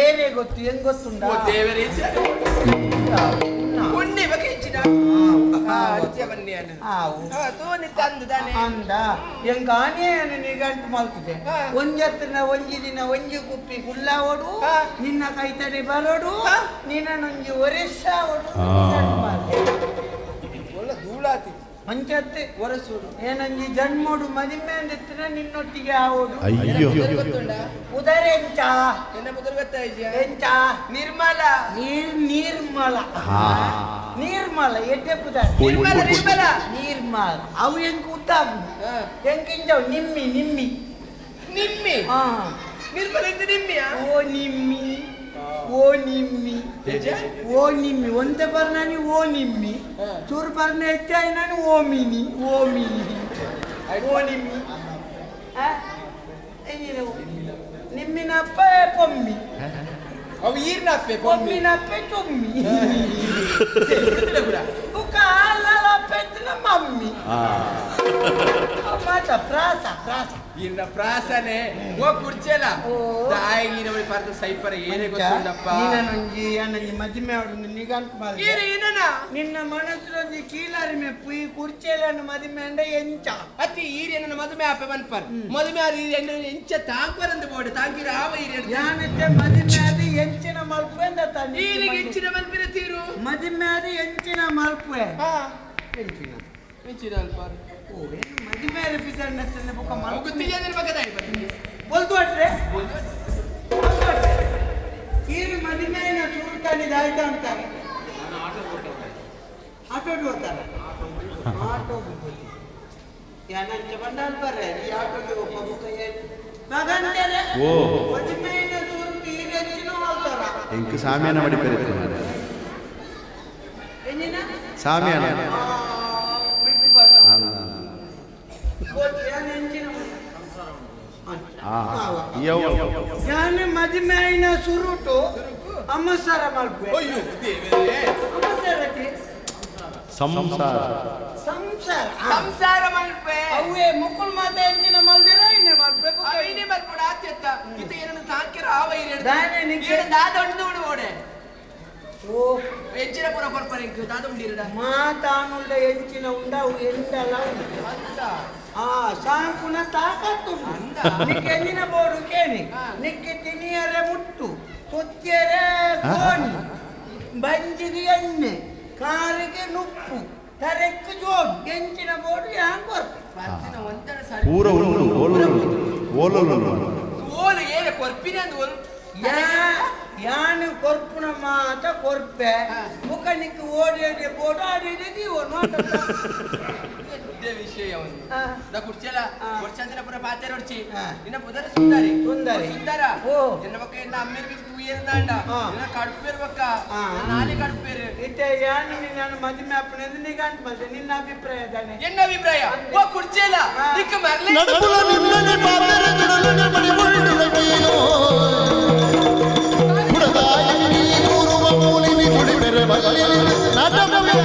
ಏರೇ ಗೊತ್ತು ಹೆಂಗ್ ಗೊತ್ತುಂಡ ಓ ದೇವರೇ ಪೊಣ್ಣೆ ಬಕ ಹೆಚ್ಚಿನ ಅಚ್ಚ ಬನ್ನಿ ಅನ್ನು ತೋನಿ ತಂದು ತಾನೆ ಅಂದ ಎಂಕ ಆನೆ ನಿಗಂಟು ಮಲ್ತದೆ ಒಂಜತ್ತಿನ ಒಂಜಿ ದಿನ ಒಂಜಿ ಕುಪ್ಪಿ ಗುಲ್ಲಾವಡು ನಿನ್ನ ಕೈತಡಿ ಬರೋಡು ನಿನ್ನೊಂಜಿ ಒರೆಸ್ಸಾವಡು ಒಳ್ಳೆ ಧೂಳಾತಿ ಮಂಚತ್ತೆ ಒರೆಸೋಡು ಏನಂಜಿ ಜನ್ಮೋಡು ಮದಿಮೆ ಅಂದಿತ್ತಿನ ನಿನ್ನೊಟ್ಟಿಗೆ ಆವೋಡು ಅಯ್ಯೋ ಉದರೆಂಚ ಎನ್ನ ಮೊದಲು ಗೊತ್ತಾಯ್ತು ಎಂಚ ನಿರ್ಮಲ ನಿರ್ಮಲ ನಿರ್ಮಲ ಎಡ್ಡೆ ಪುದ ನಿರ್ಮಲ ನಿರ್ಮಲ ನಿರ್ಮಲ ಅವು ಎಂಕ್ ಉತ್ತಾಪು ಎಂಕ್ ಇಂಜವು ನಿಮ್ಮಿ ನಿಮ್ಮಿ ನಿಮ್ಮಿ ನಿರ್ಮಲ ಇದ್ದು ನಿಮ್ಮಿಯಾ ಓ ನಿಮ್ಮಿ ಓ ನಿಮ್ಮಿ ಓ ನಿಮ್ಮಿ ಒಂದೇ ಬರ್ನಾನಿ ಓ ನಿಮ್ಮಿ ಚೂರು ಬರ್ನ ಹೆಚ್ಚಾಯಿ ನಾನು ಓ ಮಿನಿ ಓ ಮಿನಿ ಓ ನಿಮ್ಮಿ ನಿಮ್ಮಿನಪ್ಪ ಪೊಮ್ಮಿ ಅವು ಈರ್ನಪ್ಪೆ ಪೊಮ್ಮಿನಪ್ಪೆ ಚೊಮ್ಮಿ ಬುಕ್ಕ ಅಲ್ಲಪ್ಪ ಮಮ್ಮಿ ಮಾತ ಪ್ರಾಸ ಪ್ರಾಸ ಈರ್ನ ಪ್ರಾಸನೆ ಓ ಕುರ್ಚೆಲ ದಾಯಿಗಿನ ಪರ್ದು ಸೈಪರ ಏನೇ ಗೊತ್ತುಂಡಪ್ಪ ನೀನೊಂಜಿ ಏನಂಜಿ ಮದಿಮೆ ಅವಡು ನಿಗಂಟ್ ಮಾಲ್ದೆ ಈರು ಏನನ ನಿನ್ನ ಮನಸ್ಸೊಂಜಿ ಕೀಲಾರಿ ಮೆಪ್ಪು ಈ ಕುರ್ಚೆಲನ್ನು ಮದಿಮೆ ಅಂಡ ಎಂಚ ಅತಿ ಈರೇನ ಮದುವೆ ಆಪೆ ಮನ್ಪರ್ ಮದುವೆ ಆದ ಈರು ಎಂಚ ತಾಂಕರಂದು ಬೋಡೆ ತಾಂಕಿರ ಆವ ಈರು ಯಾನತ್ತೆ ಮದಿಮೆ ಆದ ಎಂಚಿನ ಮಲ್ಪೆ ಅಂದ ತಾನೆ ಈರಿಗೆ ಎಂಚಿನ ಮಲ್ಪಿನ ತೀರು ಮದಿಮೆ ಆದ ಎಂಚಿನ ಮಲ್ಪೆ ಎಂಚಿನ ಎಂಚಿನ ಅಲ್ಪಾರು ಓ ಏನು ಮದಿಮೆ ಆದ ಬಿದ್ದಣ್ಣ ಬುಕ್ಕ ಮಲ್ಪು ಗೊತ್ತಿಲ್ಲ ಪಕ್ಕದಾಯಿ ಬರ್ತೀನಿ ಬೊಲ್ದು ಅಟ್ರೆ ಈರು ಮದಿಮೆನ ಚೂರುತಾನಿ ದಾಯ್ತ ಅಂತಾರೆ ಆಟೋ ಹೋಗ್ತಾರೆ ಆಟೋ ಯಾನಂಚ ಬಂಡಾಲ್ ಬರ್ರೆ ಈ ಆಟೋಗೆ ಒಬ್ಬ ಬುಕ್ಕ ಏನು ಮಗಂತಾರೆ ಓ ಮದಿಮೆನ ಚೂರು ಈರು ಹೆಚ್ಚಿನ ಮಾಡ್ತಾರ ಎಂಕ್ ಸಾಮಿಯಾನ ಮಡಿ ಪೆರಿತು ಎಂಜಿನ ಸಾಮಿಯಾನ ಮಿಟ್ಟು ಬರ್ರ ಯಾನೆ ಮದಿಮೆನ ಸುರುಟು ಅಮಸರ ಮಲ್ಪೆ ಅಯ್ಯೋ ದೇವರೇ ಅಮಸರತೆ ಸಂಸಾರ ಸಂಸಾರ ಸಂಸಾರ ಮಲ್ಪೆ ಅವೇ ಮುಕುಲ್ ಮಾತ ಎಂಚಿನ ಮಲ್ದಿರ ಇನ್ನೆ ಮಲ್ಪೆ ಅವಿನೇ ಮಲ್ಪಡ ಆತ್ಯತ್ತ ಇತ್ತ ಏನನ್ನು ತಾಂಕಿರ ಆವ ಇರೇಡು ದಾನೆ ನಿಂಗೆ ಏನು ದಾದ ಉಂಡು ಉಂಡು ಓಡೆ ಓ ಎಂಚಿನ ಪುರ ಕೊರ್ಪರೆ ಇಂಕ್ ದಾದ ಉಂಡಿರಡ ಮಾತಾನುಳ್ಳ ಎಂಚಿನ ಉಂಡ ಅವು ಎಂಡಲ ಉಂಡು ಅಂತ ಆ ಸಾಂಕುನ ತಾಕತ್ತು ನಿಕ್ಕೆ ಎಂಜಿನ ಬೋಡು ಕೇಳಿ ನಿಕ್ಕೆ ತಿನಿಯರೆ ಮುಟ್ಟು ತೊತ್ತಿಯರೆ ಕೋಣಿ ಬಂಜಿಗೆ ಎಣ್ಣೆ ಕಾರಿಗೆ ನುಪ್ಪು ತರೆಕ್ಕು ಜೋಡು ಎಂಚಿನ ಬೋಡು ಯಾಂಗ್ ಕೊರ್ಪೆ ಪೂರ ಉಂಡು ಓಲೋಲು ಓಲೋಲು ಓಲು ಏನೆ ಕೊರ್ಪಿನ ಅಂದ್ ಓಲು ಯಾನು ಕೊರ್ಪುನ ಮಾತ ಕೊರ್ಪೆ ಮುಖ ನಿಕ್ಕು ಓಡಿ ಓಡಿ ಬೋಡು ಆಡಿ ನೋಟ ವಿಷಯ ಒಂದು ನಾ ಕುರ್ಚೆಲ ಕುರ್ಚಂದ್ರ ಪುರ ಪಾತೆರ ಹೊಡ್ಚಿ ನಿನ್ನ ಪುದರ ಸುಂದರಿ ಸುಂದರಿ ಸುಂದರ ಓ ನಿನ್ನ ಮಕ್ಕ ಎನ್ನ ಅಮ್ಮೇರ್ ಬಿದ್ದು ತೂಯೇರ್ದಾಂಡ ನಿನ್ನ ಕಡುಪೇರು ಬಕ್ಕ ನಾನೇ ಕಡುಪೇರು ಇತ್ತೆ ಯಾನು ನಾನು ಮದುವೆ ಅಪ್ಪನೆ ನಿಗಂಟ್ ಮಲ್ತೆ ನಿನ್ನ ಅಭಿಪ್ರಾಯ ತಾನೆ ಎನ್ನ ಅಭಿಪ್ರಾಯ ಓ ಕುರ್ಚೆಲ ನಿಕ್ಕ ಮರ್ಲೆ ನಡುಪುಲ ನಿನ್ನನೆ ಪಾತೆರ ದುಡಲುನೆ ಮಡಿ ಉಂಡುಲಕೇನೋ ಬುಡದಾಯಿ ನೀ ಕೂರುವ ಮೂಲಿನಿ ತುಡಿಬೆರೆ ಬಲ್ಲಿಲಿ ನಾಟಕವೇ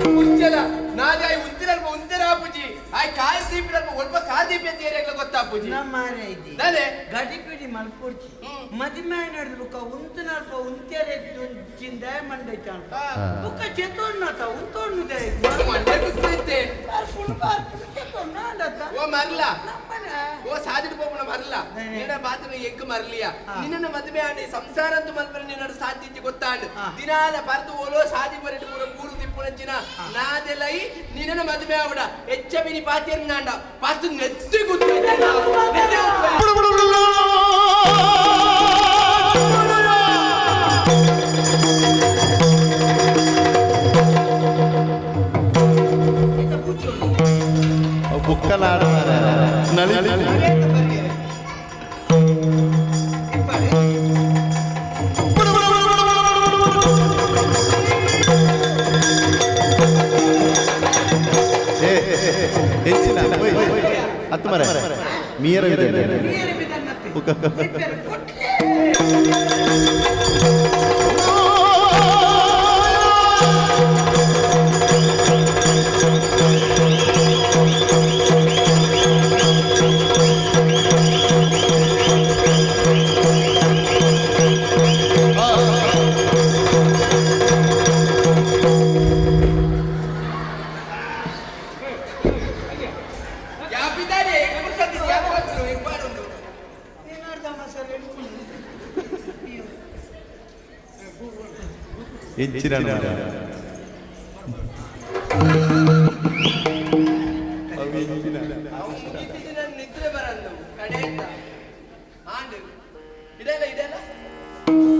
ಕುರ್ಚೆಲ ನಾದಾಯಿ ಉಂತಿರಲ್ಪ ಉಂತಿರ ಆಪುಜಿ ಆಯ್ ಕಾಲ್ ದೀಪಿರಲ್ಪ ಒಲ್ಪ ಕಾಲ್ ದೀಪಿ ಅಂತ ಏರಿಯಾಗ್ಲ ಗೊತ್ತಾಪುಜಿ ನಮ್ಮ ಇದ್ದಿ ದಾನೆ ಗಡಿಪಿಡಿ ಮಲ್ಪೊಡ್ಚಿ ಮದಿಮೆ ನಡೆದು ಬುಕ್ಕ ಉಂತುನಲ್ಪ ಉಂತೆರೆ ಚಿಂದ ಮಂಡೈತ ಬುಕ್ಕ ಚೆತೋಣ್ಣತ ಉಂತೋಣ್ಣು ಮಂಡೆ ಕುಸ್ತಿತ್ತೆ ಬರ್ಪುಣು ಬರ್ಪುಣು ಚೆತೋಣ್ಣ ಅಂಡತ ಓ ಮರ್ಲ ನಮ್ಮನೆ ಓ ಸಾದಿಡ್ ಪೋಪುನ ಮರ್ಲ ನಿನ್ನ ಬಾತ್ರ ಎಗ್ ಮರ್ಲಿಯ ನಿನ್ನ ಮದುವೆ ಆಂಡಿ ಸಂಸಾರ ಅಂತೂ ಮಲ್ಪರೆ ನಿನ್ನ ಸಾಧ್ಯತೆ ಗೊತ್ತಾಂಡ್ ದಿನಾಲ ಪರ್ದು ಓಲೋ ಸಾದಿ ಬರಿಟ್ ಪೂರ ಮೂರು ತಿಪ್ಪುನಂಚಿನ ನಾದೆಲೈ ನಿನ್ನ ಮದುವೆ ಆವಡ ಎಚ್ಚ ಬಿನಿ ಪಾತಿಯರ್ ನಾಂಡ ಪಾತು ನೆತ್ತಿ ಗುತ್ತು ಬುಕ್ಕಲಾಡ ನಳಿ ಹೆಚ್ಚಿನ ಹತ್ತು ಮರ ಮೀರ ನೀರು ಬಿದ್ದನ್ನತ್ತೆ. ಎಂಚಿನ ನಿದ್ರೆ ಬರಂದು ಕಡೆ ಆಂಡ್ ಇದೆಲ್ಲ ಇದೆಲ್ಲ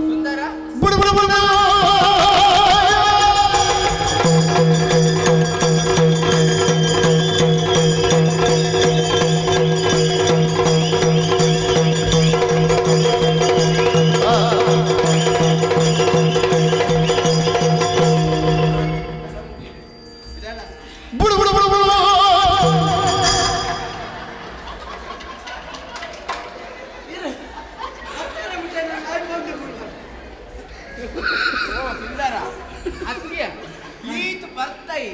ಸುಂದರ ಬುಡು ಬುಡು ಬುಡು. ಬುಡು ಬುಡು ಬುಡು ಬುಡು. ಓ ಸುಂದರ ಅತ್ತಿಯ ಈತ ಬರ್ತಾಯಿ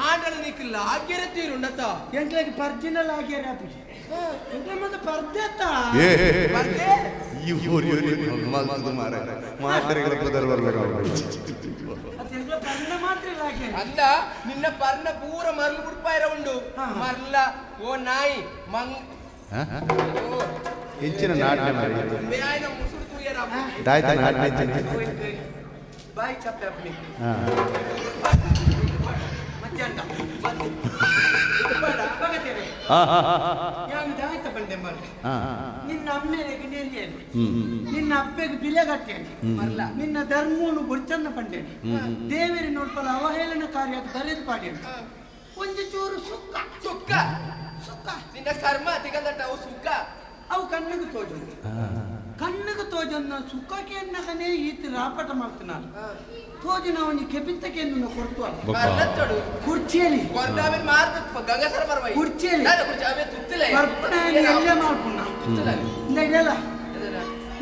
ಆಂಡಲ ನಿಕ್ಕಿಲ್ಲ ಆಗ್ಯರ ತೀರುಂಡತ ಎಂಕ್ಲೆಗ್ ಪರ್ಜಿನಲ್ ಆಗ್ಯಾರ ಆಪುಜಿ ಎಂಕ್ಲೆ ಮತ್ತೆ ಪರ್ದೆತ್ತ ಏ ಬರ್ತೆ ಈ ಊರು ಮಲ್ತದು ಮಾರ್ರೆ. ಮಾತ್ರೆಗಳ ಪುದರ್ ಬರ್ಬೇಕು ಅದು ಎಂಕ್ಲೆ ಪರ್ಣ ಮಾತ್ರ ಇಲ್ಲ ಆಗ್ಯಾರ ಅಂದ ನಿನ್ನ ಪರ್ಣ ಪೂರ ಮರ್ಲು ಬುಡ್ಪಾಯಿರ ಉಂಡು ಮರ್ಲ ಓ ನಾಯಿ ಮಂಗ್ ಓ ಹೆಚ್ಚಿನ ನಾಟನೆ ಮಾರ್ರೆ. ಬೇಯ್ನ ಮುಸುಡು ತೂಯರ ದಾಯ್ತ ನಾಟನೆ ಹೆಚ್ಚಿನ. ಬಾಯಿ ಚಪ್ಪೆ ಅಪ್ನಿ ಹಾ. ಮಧ್ಯಾಹ್ನ ಬೇಡ ಆ, ಆ, ಯಾನು ದಾಯ್ತ ಬಂದೆ ಮರ್ರೆ ಆ, ನಿನ್ನ ಅಮ್ಮೇರೆಗೆ ನೆರಿಯೇನು ಹ್ಮ್, ಹ್ಮ್. ನಿನ್ನ ಅಪ್ಪೆಗೆ ಬಿಲೆ ಕಟ್ಟೇನೆ ಮರ್ಲ ನಿನ್ನ ಧರ್ಮವನ್ನು ಬುಡ್ಚನ್ನ ಪಂಡೇನೆ ದೇವರಿ ನೋಡ್ಪಲ ಅವಹೇಳನ ಕಾರ್ಯ ಬರೆದು ಪಾಡೇನು ಒಂಜಿ ಚೂರು ಸುಕ್ಕ ಸುಕ್ಕ ಸುಕ್ಕ ನಿನ್ನ ಕರ್ಮ ತಿಗಂದಟ್ಟ ಅವು ಸುಕ್ಕ ಅವು ಕಣ್ಣಿಗೆ ತೋಜೊಂದು ಕಣ್ಣಿಗೆ ತೋಜೊಂದು ಸುಕ್ಕಕ್ಕೆ ಎನ್ನಕನೇ ಈತ ರಾಪಟ ಮಾಡ್ತಾನ ತೋಜಿನ ಅವನಿಗೆ ಕೆಪಿತ್ತಕ್ಕೆ ಕೊಡ್ತು ಅಲ್ಲ ಬೊಕ್ಕ. ಮರ್ಲತ್ತೋಡು ಕುರ್ಚಿಯಲ್ಲಿ ಕೊರ್ದಾವಿನ ಮಾರ್ತ ಗಂಗಸರ ಬರ್ವೈ ಕುರ್ಚಿಯಲ್ಲಿ. ನಾನು ಕುರ್ಚಿ ಅವೇ ತುತ್ತಿಲ್ಲ ಪರ್ಪಣ ಎಲ್ಲ ಮಾಡ್ಪುಣ ತುತ್ತಿಲ್ಲ ಇದೆಲ್ಲ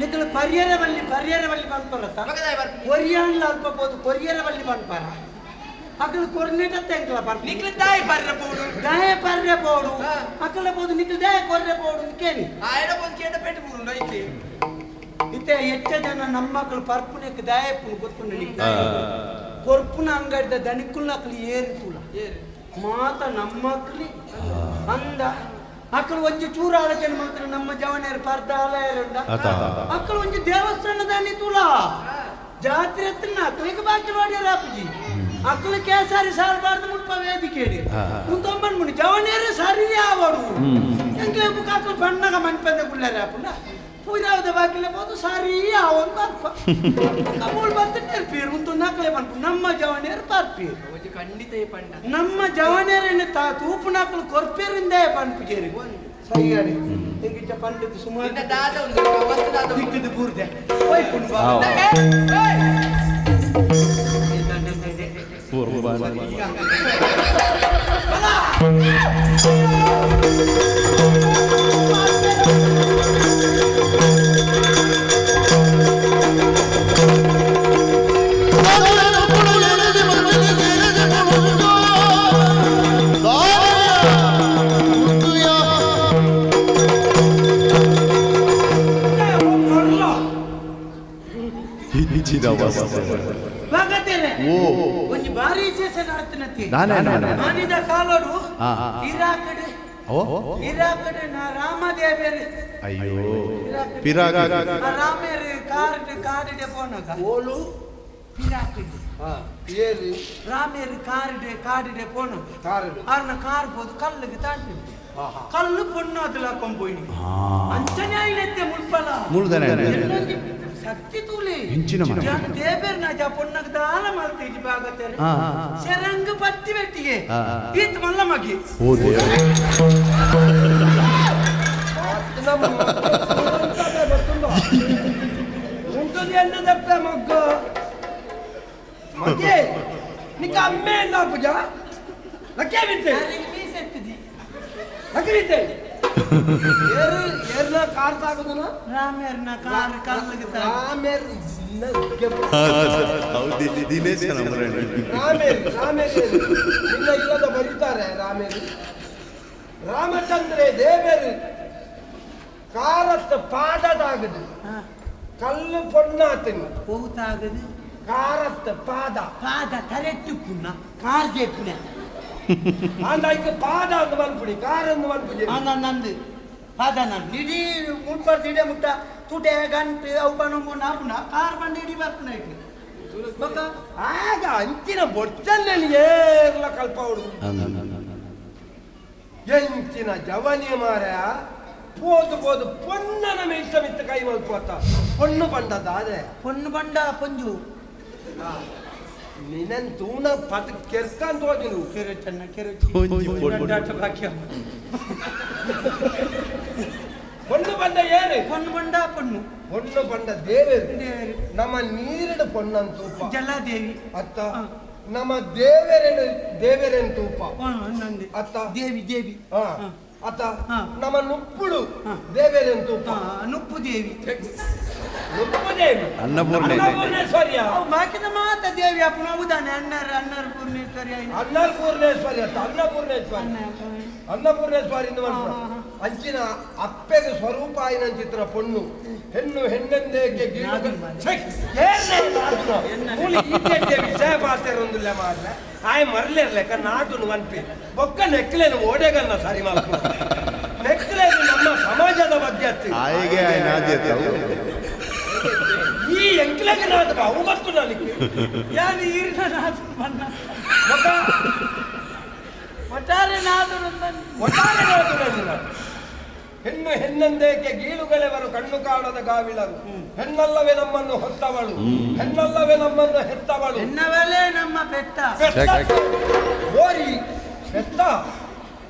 ನಿಕ್ಕಲು ಪರ್ಯರ ಬಲ್ಲಿ ಪರ್ಯರ ಬಲ್ಲಿ ಪನ್ಪರತ್ತ ಮಗದಾಯ ಬರ್ಪಿ ಕೊರಿಯಾನ್ಲ ಅಲ್ಪ ಪೋದು ಕೊರಿಯರ ಬಲ್ಲಿ ಪನ್ಪಾರ ಅಕಲು ಕೊರ್ನೆಟತ್ತ ಎಂಕಲ ಪರ್ಪಿ ನಿಕ್ಲ ತಾಯಿ ಬರ್ರ ಪೋಡು ದಾಯ ಪರ್ರೆ ಪೋಡು ಹಾ. ಅಕಲ ಪೋದು ನಿಕ್ಕಲು ದಾಯ ಕೊರ್ರೆ ಪೋಡು ಕೇಳಿ ಆಯಡ ಬಂದು ಕೇಟ ಪೇಟೆ ಪೂರುಂಡು ಐತಿ ಇತ್ತೆ ಎಚ್ಚ ಜನ ನಮ್ಮಕ್ಕಳು ಪರ್ಪುನೆಕ್ ದಾಯಪ್ಪುನು ಗೊತ್ತುಂಡು ನಿಕ್ಲು ಕೊರ್ಪುನ ಅಂಗಡಿದ ದನಿಕುಲ್ನ ಅಕಲು ಏರಿ ತೂಲ ಮಾತ ನಮ್ಮಕ್ಲಿ ಅಂದ ಅಕ್ಕಳು ಒಂಜಿ ಚೂರು ಆಲೋಚನೆ ಮಾತ್ರ ನಮ್ಮ ಜವನಿಯರು ಪರ್ದ ಆಲಯರುಂಡ ಅತ. ಅಕ್ಕಳು ಒಂಜಿ ದೇವಸ್ಥಾನದಾನಿ ತೂಲ ಜಾತ್ರೆ ಹತ್ತಿನ ಅಕ್ಕಳಿಗೆ ಬಾಕಿ ನೋಡ್ಯಾರ ಅಪ್ಪಜಿ ಅಕ್ಕಳು ಕೇಸಾರಿ ಸಾರಬಾರ್ದು ಮುಲ್ಪ ವೇದಿಕೆ ಮುಂತೊಂಬನ್ ಮುನಿ ಜವನಿಯರು ಸರಿ ಆವಡು ಎಂಕ್ಲೆ ಬುಕ್ ಅಕ್ಕಳು ಬಣ್ಣಗ ಮನ್ಪಂದ ಗುಳ್ಳಾರ ಅಪ್ಪುನ ಪೂರಾವದ ಬಾಕಿಲೆ ಹೋದು ಸರಿ ಆವೊಂದು ಬರ್ಪ ಮೂಳು ಬರ್ತಿರ್ಪೀರು ಉಂತು ನಕಲೆ ಪನ್ಪು ನಮ್ಮ ಜವನಿಯರು ಬರ್ಪೀರು ಒಂಜಿ ಖಂಡಿತ ಈ ಪಂಡ ನಮ್ಮ ಜವನೇರನ್ನು ತಾ ತೂಪುನಾಕಲು ಕೊರ್ಪೇರಿಂದೇ ಪನ್ಪುಜೇರಿ ಸರಿಯಾಡಿ ಎಂಗಿಚ್ಚ ಪಂಡಿತ ಸುಮಾರು ನಿನ್ನ ದಾದ ಒಂದು ವಸ್ತು ದಾದ ಉಂಡು. ದಿಕ್ಕದ ಬೂರ್ದೆ ಹೋಯ್ಪುಂಡು ಬಾ. ಏ, ಏಯ್! ಹೆಚ್ಚಿನ ವಸ್ತು. ಭಗತೇರೆ ಓ ಒಂಜಿ ಭಾರಿ ವಿಶೇಷ ನಡತನತಿ ನಾನೇ ನಾನೇ. ಮಾನಿದ ಕಾಲೋಡು ಆ, ಆ. ಇರಾಕಡೆ ಓ ಇರಾಕಡೆ ನಾ ರಾಮದೇವೇರು ಅಯ್ಯೋ ಪಿರಾಗ ಆ ರಾಮೇರು ಕಾರ್ಡ್ ಕಾಡಿಡೆ ಪೋನಾಗ ಓಲು ಪಿರಾಕಡೆ ಹಾ ಏರಿ ರಾಮೇರು ಕಾರಿಡೆ ಕಾಡಿಡೆ ಪೋನಾಗ ಕಾರಡು ಆರ್ನ ಕಾರ್ ಪೋದು ಕಲ್ಲಿಗೆ ತಾಂಟಿ ಕಲ್ಲು ಪೊಣ್ಣು ಕೊಂಪೋಯ್ನಿ ಅಂಚನೆ ಆಯ್ನತ್ತೆ ಮುಲ್ಪಲ ಮುಳ್ದನೆ. ಎಲ್ಲೊಂಜಿ ಶಕ್ತಿ ತೂಲಿ ಹೆಂಚಿನ ಮರ. ಜಾನ ದೇಬೇರ್ ನಾಜ ಪೊಣ್ಣಗ್ ದಾಲ ಮಲ್ತೇಜಿ ಬಾಗತ್ತೇನೆ ಆ, ಆ, ಆ. ಶರಂಗ ಪತ್ತಿ ಬೆಟ್ಟಿಗೆ ಆ, ಆ. ಈತ್ ಮಲ್ಲ ಮಗಿ ಓ ದೇವ್ರೆ. ಉಂಟು ಎನ್ನದಪ್ಪ ಮಗ್ಗ ಮಗೆ ನಿಕ್ಕ ಅಮ್ಮೆ ಎಂದ ಪೂಜಾ ಲಕ್ಕೆ ಬಿದ್ದೆ ಮೀಸೆತ್ತಿದಿ ಲಕ್ಕೆ ಬಿದ್ದೆ ಏರು ಏರ್ನ ಕಾರ್ ತಾಗುದನ ರಾಮೇರ್ನ ಕಾರ್ ಕಲ್ಲಿಗೆ ತಾಂಟಿ ರಾಮೇರ್ ಹೌದು, ದಿನೇಶ್ ನಮ್ಮರಲ್ಲಿ. ರಾಮೇರಿ ರಾಮೇರಿ ನಿನ್ನ ಇಲ್ಲದ ಬರೀತಾರೆ ರಾಮೇರಿ ರಾಮಚಂದ್ರೆ ದೇವರು ಕಾರತ್ತ ಪಾದದಾಗದು ಕಲ್ಲು ಪೊಣ್ಣಾತನು ಹೋಗ್ತಾಗದು ಕಾರತ್ತ ಪಾದ ಪಾದ ತಲೆಟ್ಟು ಪುಣ್ಣ ಕಾರ್ ಜೇಪುನ ಅಂದಾಯ್ತು ಪಾದ ಅಂದ್ ಮನ್ಪುಡಿ ಕಾರ್ ಅಂದ್ ಮನ್ಪುಡಿ ನಂದು ಪಾದ ನಂದು ಇಡೀ ಮುಲ್ಪರ್ದು ಇಡೇ ಮುಟ್ಟ ತುಟೆ ಗಂಟು ಅವು ಪಣ ನಾಪುನ ಕಾರ್ ಬಂದು ಇಡೀ ಬರ್ಪುನ ಇಟ್ಟು ಬೊಕ್ಕ ಆಗ ಅಂಚಿನ ಬೊಚ್ಚಲ್ಲೆನ್ ಏರ್ಲ ಕಲ್ಪವಡು ಎಂಚಿನ ಜವನಿ ಮಾರ ಪೋದು ಪೋದು ಪೊನ್ನನ ಮಿತ್ತ ಮಿತ್ತ ಕೈ ಮಲ್ಪೋತ ಪೊಣ್ಣು ಪಂಡ ದಾದೆ ಪೊಣ್ಣು ಬಂಡ ಪೊಂಜು ನಿನನ್ ತೂನ ಪತ್ ಕೆರ್ಕಂತ ಹೋದಿನು ಕೆರೆ ಚೆನ್ನ ಕೆರೆ ಒಂಜಿ ಪೊಣ್ಣು. ಭಾಗ್ಯ ಪೊಣ್ಣು ಪಂಡ ಏರು ಪೊಣ್ಣು ಬಂಡ ಪೊಣ್ಣು ಪೊಣ್ಣು ಪಂಡ ದೇವೇರು ದೇವರು ನಮ್ಮ ನೀರಿನ ಪೊಣ್ಣನ್ ತೂಪ ಜಲದೇವಿ ಅತ್ತ ನಮ್ಮ ದೇವರೇನು ದೇವರೇನ್ ತೂಪ ನಂದಿ ಅತ್ತ ದೇವಿ ದೇವಿ ಹಾ ಅತ್ತ ಹಾ. ನಮ್ಮ ನುಪ್ಪುಡು ಹಾ. ದೇವರೇನ್ ತೂಪ ನುಪ್ಪು ದೇವಿ ನುಪ್ಪು ದೇವಿ ಅನ್ನಪೂರ್ಣೆ. ಅನ್ನಪೂರ್ಣೇಶ್ವರಿಯ ಅವು ಬಾಕಿದ ಮಾತ ದೇವಿ ಅಪ್ಪನ ಹೌದಾನೆ ಅಣ್ಣರ್ ಅಣ್ಣರ್ ಪೂರ್ಣೇಶ್ವರಿ ಆಯ್ನ. ಅನ್ನಪೂರ್ಣೇಶ್ವರಿ ಅತ್ತ ಅನ್ನಪೂರ್ಣೇಶ್ವರಿ ಅನ್ನಪೂರ್ಣೇಶ್ವರಿ ಇಂದು ಮಾಡ್ತಾರೆ ಅಂಚಿನ ಅಪ್ಪೆಗೆ ಸ್ವರೂಪ ಆಯ್ನಂಚಿತ್ರ ಪೊಣ್ಣು ಹೆಣ್ಣು ಹೆಣ್ಣೆಂದೇಕೆ ಗೀಳು ನಾದು ಮಾರ್ರೆ. ಛೆ, ಏರ್ನೆ ನಾದುನ? ಮೂಲಿ ಈತೆಡ್ಡೆ ವಿಷಯ ಪಾತೆರೊಂದುಲ್ಲ ಮಾರ್ರೆ ಆಯ್ ಮರ್ಲಿರ್ಲೆಕ್ಕ ನಾದುನು ವನ್ಪಿ ಬೊಕ್ಕ ನೆಕ್ಲೇನು ಓಡೆಗನ್ನ ಸರಿ ಮಲ್ಪು ನೆಕ್ಲೇನು ನಮ್ಮ ಸಮಾಜದ ಬಗ್ಗೆ ಅತ್ತಿ ಆಯ್ಗೆ ಆಯ್ ನಾದ್ಯತ ಈ ಎಂಕ್ಲೆಗೆ ನಾದು ಅವು ಗೊತ್ತು ನನಗೆ ಯಾರು ಈರಿನ ನಾದು ಬಣ್ಣ ಬೊಕ್ಕ ಒಟ್ಟಾರೆ ನಾದು ಒಟ್ಟಾರೆ ನಾದು ನನ್ನ ಹೆಣ್ಣು ಹೆಣ್ಣೆಂದೇಕೆ ಗೀಳುಗಳೆವರು ಕಣ್ಣು ಕಾಣದ ಗಾವಿಳರು ಹೆಣ್ಣಲ್ಲವೇ ನಮ್ಮನ್ನು ಹೊತ್ತವಳು ಹೆಣ್ಣಲ್ಲವೇ ನಮ್ಮನ್ನು ಹೆತ್ತವಳು ಹೆಣ್ಣವಲೇ ನಮ್ಮ ಪೆತ್ತ ಪೆತ್ತ. ಓರಿ ಪೆತ್ತ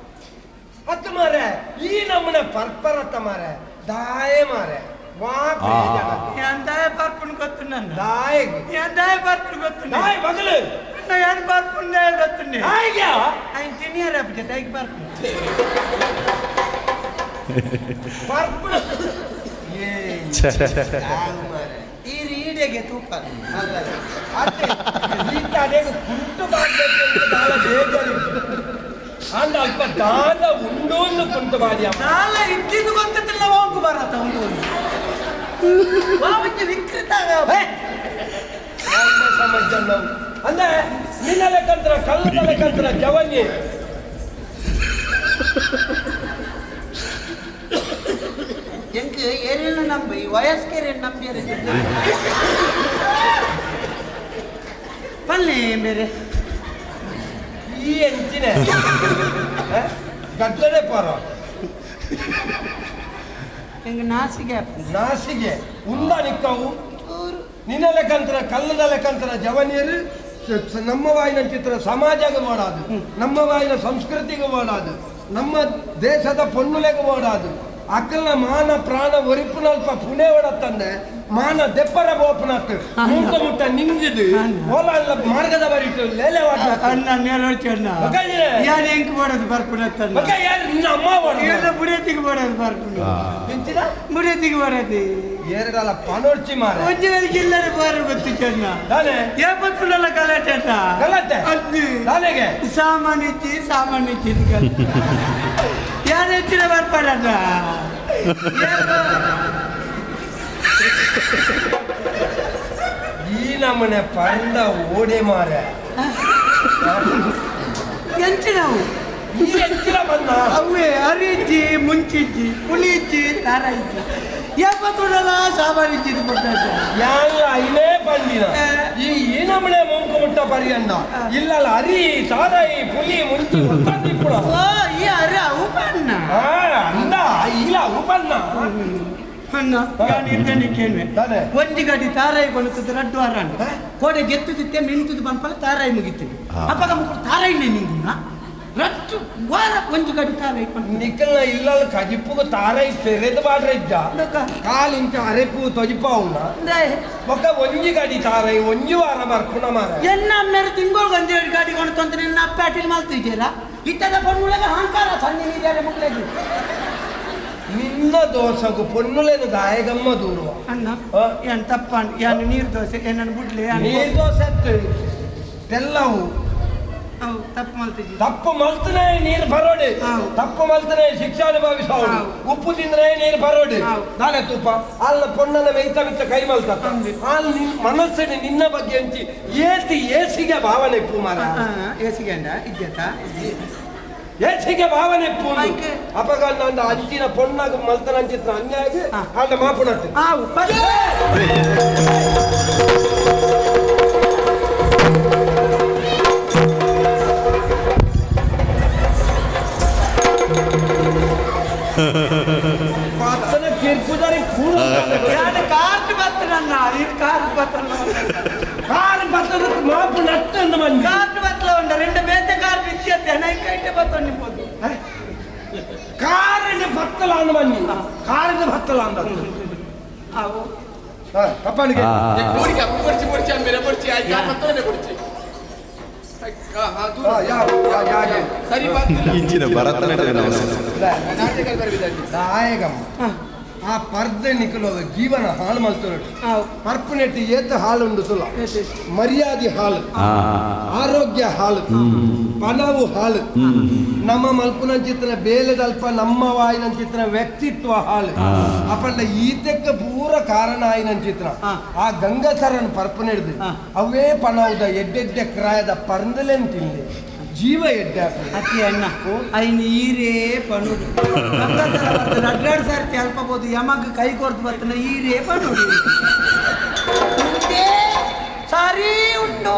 ಹತ್ತು ಮಾರೆ ಈ ನಮ್ಮನೆ ಪರ್ಪರತ್ತ ಮಾರೆ ದಾಯೆ ಮಾರೆ ವಾ ಪ್ರಯೋಜನ. ಎಂದಾಯ ಪರ್ಪುನ್ ಗೊತ್ತು ನನ್ನ ದಾಯೆಗೆ ಎಂದಾಯ ಪರ್ಪುನ್ ಗೊತ್ತು ದಾಯ್ ಮಗಲು ಏನು ಪರ್ಪುನ್ ಗೊತ್ತು ದಾಯಿಗೆ ఆయన ತಿನ್ನಿಯರ ಜೊತೆ ಪರ್ಪುನ್ ಪರ್ಪುನ ಏ ಮಾರೆ ಈ ಈಡೆಗೆ ತೂಪ ಅತ್ತೆ ಈತ ಅದೇನು ಕುಂಟು ಬಾಡ್ಬೇಕು ಅಂತ ಬಾಳ ಬೇಜಾರಿತ್ತು. ಅಂದ ಅಲ್ಪ ದಾದ ಉಂಡು ಒಂದು ಕುಂಟು ಬಾಡಿ ಅಮ್ಮ. ನಾಲ ಇದ್ದಿದ್ದು ಗೊತ್ತಿಲ್ಲ ಹೋಗು ಬರತ್ತ ಒಂದು ಒಂದು ವಿಕೃತ ಹೇ! ನಮ್ಮ ಸಮಾಜ ನಾವು. ಅಂದ್ರೆ ನಿನ್ನ ಲೆಕ್ಕಂತ್ರ ಕಲ್ಲದ ಲೆಕ್ಕಂತ್ರ ಜವನಿ ಎಂಕ್ ಏರಿನ ನಂಬಿ ವಯಸ್ಕರ ನಂಬಿಯರ ಪಲ್ಲೆ ಬೇರೆ ಈ ಎಂಚಿನ ಗದ್ದಲೆ ಪರ ಎಂಗ್ ನಾಸಿಗೆ ನಾಸಿಗೆ ಉಂಡ ನಿಕ್ಕವು ನಿನ್ನ ಲೆಕ್ಕಂತ್ರ ಕಲ್ಲದ ಲೆಕ್ಕಂತ್ರ ಜವನಿಯರು ನಮ್ಮ ವಾಯಿನ ಚಿತ್ರ ಸಮಾಜಕ್ಕೆ ಓಡಾದು ನಮ್ಮ ವಾಯಿನ ಸಂಸ್ಕೃತಿಗೆ ಓಡಾದು ನಮ್ಮ ದೇಶದ ಪೊನ್ನುಲೆಗೆ ಓಡಾದು ಅಕಲ್ನ ಮಾನ ಪ್ರಾಣ ಒರಿಪುನಲ್ಪ ಪುಣೆ ಓಡತ್ತಂದೆ ಮಾನ ದೆಪ್ಪರ ಬೋಪನತ್ತು ಮೂಕ ಮುಟ್ಟ ನಿಂಜಿದು ಓಲ ಅಲ್ಲ ಮಾರ್ಗದ ಬರಿಟು ಲೇಲೆ ವಾಟ ಅಣ್ಣ ನೇರೋಚಣ್ಣ ಬೊಕ್ಕ ಯಾರು ಎಂಕ್ ಮಾಡೋದು ಬರ್ಪುನತ್ತಣ್ಣ ಬೊಕ್ಕ ಯಾರು ನಿನ್ನ ಅಮ್ಮ ಓಡ ಏನ ಬುಡಿಯತಿಗೆ ಮಾಡೋದು ಬರ್ಪುನ ಎಂಚಿನ ಬುಡಿಯತಿಗೆ ಮಾಡೋದು ಎರಡಲ್ಲ ಪನೊಡ್ಚಿ ಮಾರ ಒಂಜಿ ವೇಳೆಗೆ ಇಲ್ಲರೆ ಬಾರು ಗೊತ್ತು ಚೆನ್ನ ತಾನೆ ಏಪತ್ತುಂಡಲ್ಲ ಗಲಾಟೆ ಅಣ್ಣ ಗಲಾಟೆ? ಅದು ತಾನೆಗೆ ಸಾಮಾನು ಇಚ್ಚಿ ಸಾಮಾನು ಇಚ್ಚಿ ಯಾರು ಹೆಚ್ಚಿನ ಬರ್ಪಾಡಣ್ಣ ಈ ನಮ್ಮನೆ ಪಂಡ ಓಡೆ ಮಾರ ಎಂಚಿನವು ಈ ಎಂಚಿನ ಬಂದ ಅವೇ ಅರಿಜ್ಜಿ ಮುಂಚಿಜ್ಜಿ ಪುಳಿಜ್ಜಿ ತಾರ ಇಜ್ಜಿ ಏಪತ್ತುಂಡಲ್ಲ ಸಾಮಾನು ಇಚ್ಚಿ ಕೊಟ್ಟಾಗ ಯಾನ್ ಐನೇ ಪಂಡಿನ ಈ ಈ ನಮ್ಮನೆ ಮುಂಕು ಮುಟ್ಟ ಪರಿಯಣ್ಣ ಇಲ್ಲಲ್ಲ ಅರಿ ತಾರೈ ಪುಲಿ ಮುಂಚಿ ಒತ್ತಂದಿಪ್ಪುಣ ಓ ಈ ಅರೆ ಅವು ಬಣ್ಣ ಆ ಅಂದ ಇಲ್ಲ ಅವು ಬಣ್ಣ ಅಣ್ಣ ನಾನು ಇರ್ತೇನೆ ಕೇಳುವೆ ತಾನೆ. ಒಂಜಿ ಗಡಿ ತಾರಾಯಿ ಕೊಡುತ್ತದೆ ರಡ್ಡು ವಾರ ಕೋಡೆ ಗೆತ್ತುದಿತ್ತೆ ಮಿಂತುದು ಬಂಪಲ ತಾರಾಯಿ ಮುಗಿತೀನಿ ಅಪ್ಪಗ ಮುಕ್ಕಳು ತಾರಾಯಿ ನಿಂಗುನ ರಟ್ಟು ವಾರ ಒಂಜಿ ಗಡಿ ತಾರಾಯಿ ಕೊಂಡು ನಿಕ್ಕಲ್ನ ಇಲ್ಲಲ್ಲ ಕಜಿಪ್ಪುಗು ತಾರೈ ಪೆರೆದು ಬಾಡ್ರೆ ಇದ್ದ ಕಾಲಿಂಚ ಅರೆಪು ತೊಜಿಪ ಉಣ್ಣ ಒಕ್ಕ ಒಂಜಿ ಗಡಿ ತಾರೈ ಒಂಜಿ ವಾರ ಬರ್ಪುಣ ಮಾರ ಎನ್ನ ಅಮ್ಮೇರು ತಿಂಗಳು ಒಂದೆರಡು ಗಾಡಿ ಕೊಂಡು ತಂದ್ರೆ ನಿನ್ನ ಅಪ್ಪ ಅಟಿಲ್ ಮಲ್ತಿದ್ದೀರಾ ಇತ್ತದ ಪೊಣ್ಣುಳಗ ಅಹಂಕಾರ ಸಣ್ಣ ನೀರ್ಯಾರೆ ಮುಗ್ಲೇಜು ನಿನ್ನ ದೋಸಗು ಪೊನ್ನುಲೇನು ದಾಯಗಮ್ಮ ದೂರುವ ಅಣ್ಣ ಆ? ಏನ್ ತಪ್ಪ ಏನು ನೀರು ದೋಸೆ ಏನನ್ನು ಬಿಡ್ಲಿ ನೀರ್ ದೋಸೆ ತೆಲ್ಲವು ತಪ್ಪು ಮಲ್ತಿದ್ದಿ ತಪ್ಪು ಮಲ್ತನೆ ನೀರು ಬರೋಡಿ ಹೌದು. ತಪ್ಪು ಮಲ್ತನೆ ಶಿಕ್ಷೆ ಅನುಭವಿಸೋಡು ಹೌದು. ಉಪ್ಪು ತಿಂದ್ರೆ ನೀರು ಬರೋಡಿ ಹೌದು. ನಾನೇ ತುಪ್ಪ ಅಲ್ಲ ಪೊಣ್ಣನ ಮೆಯ್ತ ಮಿತ್ತ ಕೈ ಮಲ್ತ ಹೌದು. ಅಲ್ಲಿ ನಿನ್ ಮನಸ್ಸಿನ ನಿನ್ನ ಬಗ್ಗೆ ಹಂಚಿ ಏತಿ ಏಸಿಗೆ ಭಾವನೆ ಇಪ್ಪು ಮಾರ ಏಸಿಗೆ ಅಂಡ ಇದ್ಯತಾ ಏಸಿಗೆ ಭಾವನೆ ಇಪ್ಪು ಆಯ್ಕೆ. ಅಪಗ ನಂದು ಅಂಚಿನ ಪೊಣ್ಣಗ ಮಲ್ತನ ಅಂಚಿತ್ರ ಅನ್ಯಾಯ ಹಾ. ಆಂಡ ಮಾಪುಣತ್ತು ಆವು ಪದ ಪತ್ತನ ಕಿರ್ಪುದಾರಿ ಪೂರ. ಯಾನ್ ಕಾರ್ಟ್ ಬತ್ತನನ್ನ ಈ ಕಾರ್ ಬತ್ತನ. ಕಾರ್ ಬತ್ತದ ಮಾಪು ನಟ್ಟಂದು ಮಂದಿ. ಕಾರ್ಟ್ ಬತ್ತಲ ಉಂಡ రెండు ಬೇತೆ ಕಾರ್ ಬಿಚ್ಚತ್ತೆ ನೈ ಕೈಟೆ ಬತ್ತೊಂಡಿ ಪೋದು. ಕಾರಿನ ಬತ್ತಲ ಅಂದ ಮಂದಿ, ಕಾರಿನ ಬತ್ತಲ ಅಂದ. ಅವು ತಪ್ಪನಿಗೆ. ಕೋಡಿಗೆ ಅಪ್ಪು ಕೊಡ್ಚಿ ಕೊಡ್ಚಿ ಅಮ್ಮೇಲೆ ಕೊಡ್ಚಿ ಆಯ್ತು ಪತ್ತನೆ ಕೊಡ್ಚಿ. ಸರಿ. ಇಂಚಿನ ಭರತನಾಟ್ಯ. ನಾಯಕಮ್ಮ, ಆ ಪರ್ದೆ ನಿಕಲೋದ ಜೀವನ ಹಾಳು ಮಲ್ತೊರಟು. ಪರ್ಪುನೆಟ್ಟಿ ಏತ್ ಹಾಳುಂಡು ತುಲ: ಮರ್ಯಾದೆ ಹಾಳು, ಆರೋಗ್ಯ ಹಾಳು, ಪನವು ಹಾಳು, ನಮ್ಮ ಮಲ್ಪುನಂಚಿತ್ತಿನ ಬೇಲೆದಲ್ಪ ನಮ್ಮ ವಾಯಿನಂಚಿತ್ತಿನ ವ್ಯಕ್ತಿತ್ವ ಹಾಳು. ಅಪಂಡ ಈತೆಕ್ಕ ಪೂರ ಕಾರಣ ಆಯಿನಂಚಿತ್ತಿನ ಆ ಗಂಗಸರನ್ ಪರ್ಪುನೆಡ್ದು ಅವೇ ಪನವುದ ಎಡ್ಡೆಡ್ಡೆ ಕ್ರಾಯದ ಪರ್ಂದಲೆನ್ ತಿನ್ಲಿ, ಜೀವ ಎಡ್ಡೆ ಆಪುಂಡು. ಅತಿ ಅಣ್ಣ, ಐನ್ ಈರೇ ಪಣುದು ರಡ್ರಡ್ ಸರ್ತಿ ಅಲ್ಪಬೋದು ಯಮಗ್ ಕೈ ಕೊರ್ದು ಬರ್ತನ. ಈರೇ ಪಣುದು ಉಂಟೇ ಸರಿ ಉಂಟು.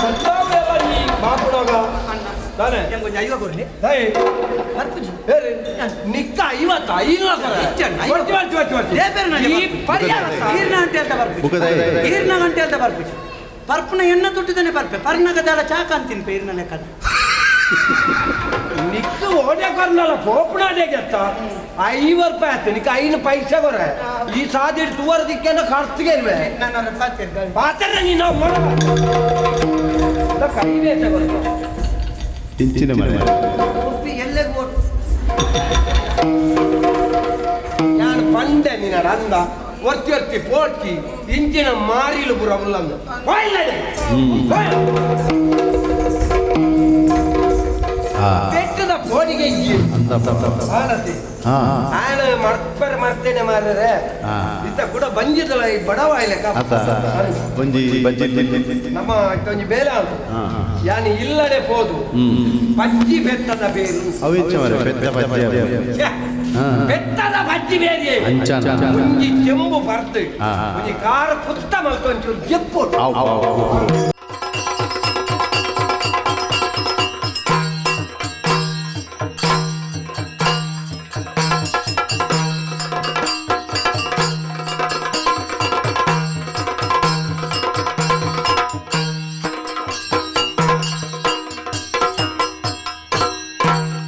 ಗೊತ್ತಾವೆ ಬನ್ನಿ ಮಾಪುಡೋಗ. ಅಣ್ಣ. ತಾನೆ. ಎಂಗೊಂಜಿ 50 ಕೊರ್ಲಿ. ಹೇಯ್. ಬರ್ಪುಜಿ. ಹೇಳಿ ನಿಕ್ಕ 50 ಐನ. ಇಜ್ಜಣ್ಣ, 50. ಬರ್ತಿ ಬರ್ತಿ ಬರ್ತಿ ಬರ್ತಿ. ದೇಪೆರ್ನ. ಈ ಪರಿಹಾರ. ಈರ್ನ ಅಂತ ಹೇಳ್ತಾ ಬರ್ಪುಜಿ. ಬುಕ್ಕದ. ಈರ್ನ ಗಂಟೆ ಹೇಳ್ತಾ ಬರ್ಪುಜಿ. ಪರ್ಪುನ ಎಣ್ಣ ದುಡ್ಡುದನೆ ಬರ್ಪೆ ಪರ್ನಗ ದಾಲ ಚಾಕ ಅಂತೀನಿ ಈರ್ನ ಲೆಕ್ಕದ. ನಿಕ್ಕ ಓಡೆ ಕೊರ್ನಲ್ಲ ಪೋಪುನಾಡೆ ಗೆತ್ತ 50 ರೂಪಾಯಿ ಆಯ್ತು. ನಿಕ್ಕ ಐನು ಪೈಸೆ ಕೊರ. ಈ ಸಾದಿ ತುವರ್ ದಿಕ್ಕೇನ ಖರ್ಚಿಗೆ ಇರುವೆ. ನಾನು ಪಾತೇರ್. ಪಾತ್ರ ನೀನು ಕೈ ಬೇತೆ ಕೊರ. ಇಂಚಿನ ಮನೆ. ಉಪ್ಪಿ ಎಲ್ಲೆಗೂ ಓಟು. ನಾನು ಪಂಡೆ ನಿನ್ನ ಅಂದ ಒರ್ತಿ ಒರ್ತಿ ಪೋಡ್ಚಿ ಇಂಚಿನ ಮಾರಿಲು ಪುರ ಉಲ್ಲಂದು. ಬೆಟ್ಟದ ಪೋಡಿಗೆ ಇಜ್ಜಿ. ಅಂದ. ಆನತಿ. ಆನ ಮರ್ಪರ್ ಮರ್ತೇನೆ ಮಾರ್ರೆ. ಇತ್ತ ಕೂಡ ಬಂಜಿದಲ್ಲ ಈ ಬಡವ ಇಲ್ಲಕ. ಅತ್ತ ಒಂಜಿ ಬಂಜಿ. ನಮ್ಮ ಒಂಜಿ ಬೇಲೆ ಉಂಟು. ಯಾನಿ ಇಲ್ಲಡೆ ಪೋದು ಪಜ್ಜಿ ಬೆತ್ತದ ಬೇರು. ಅವು ಹೆಚ್ಚು ಮರೆ ಪೆದ್ದ ಪಜ್ಜೆ. ಛೆ, ಬೆತ್ತದ ಪಜ್ಜಿ ಬೇರೆ. ಅಂಚಾನ. ಒಂಜಿ ಚೆಂಬು ಬರ್ತು ಹಾ. ಒಂಜಿ ಕಾರ ಕುತ್ತ ಮಲ್ಕೊಂಚೂರು ಜೆಪ್ಪು. ಅವು ಅವು ಅವು.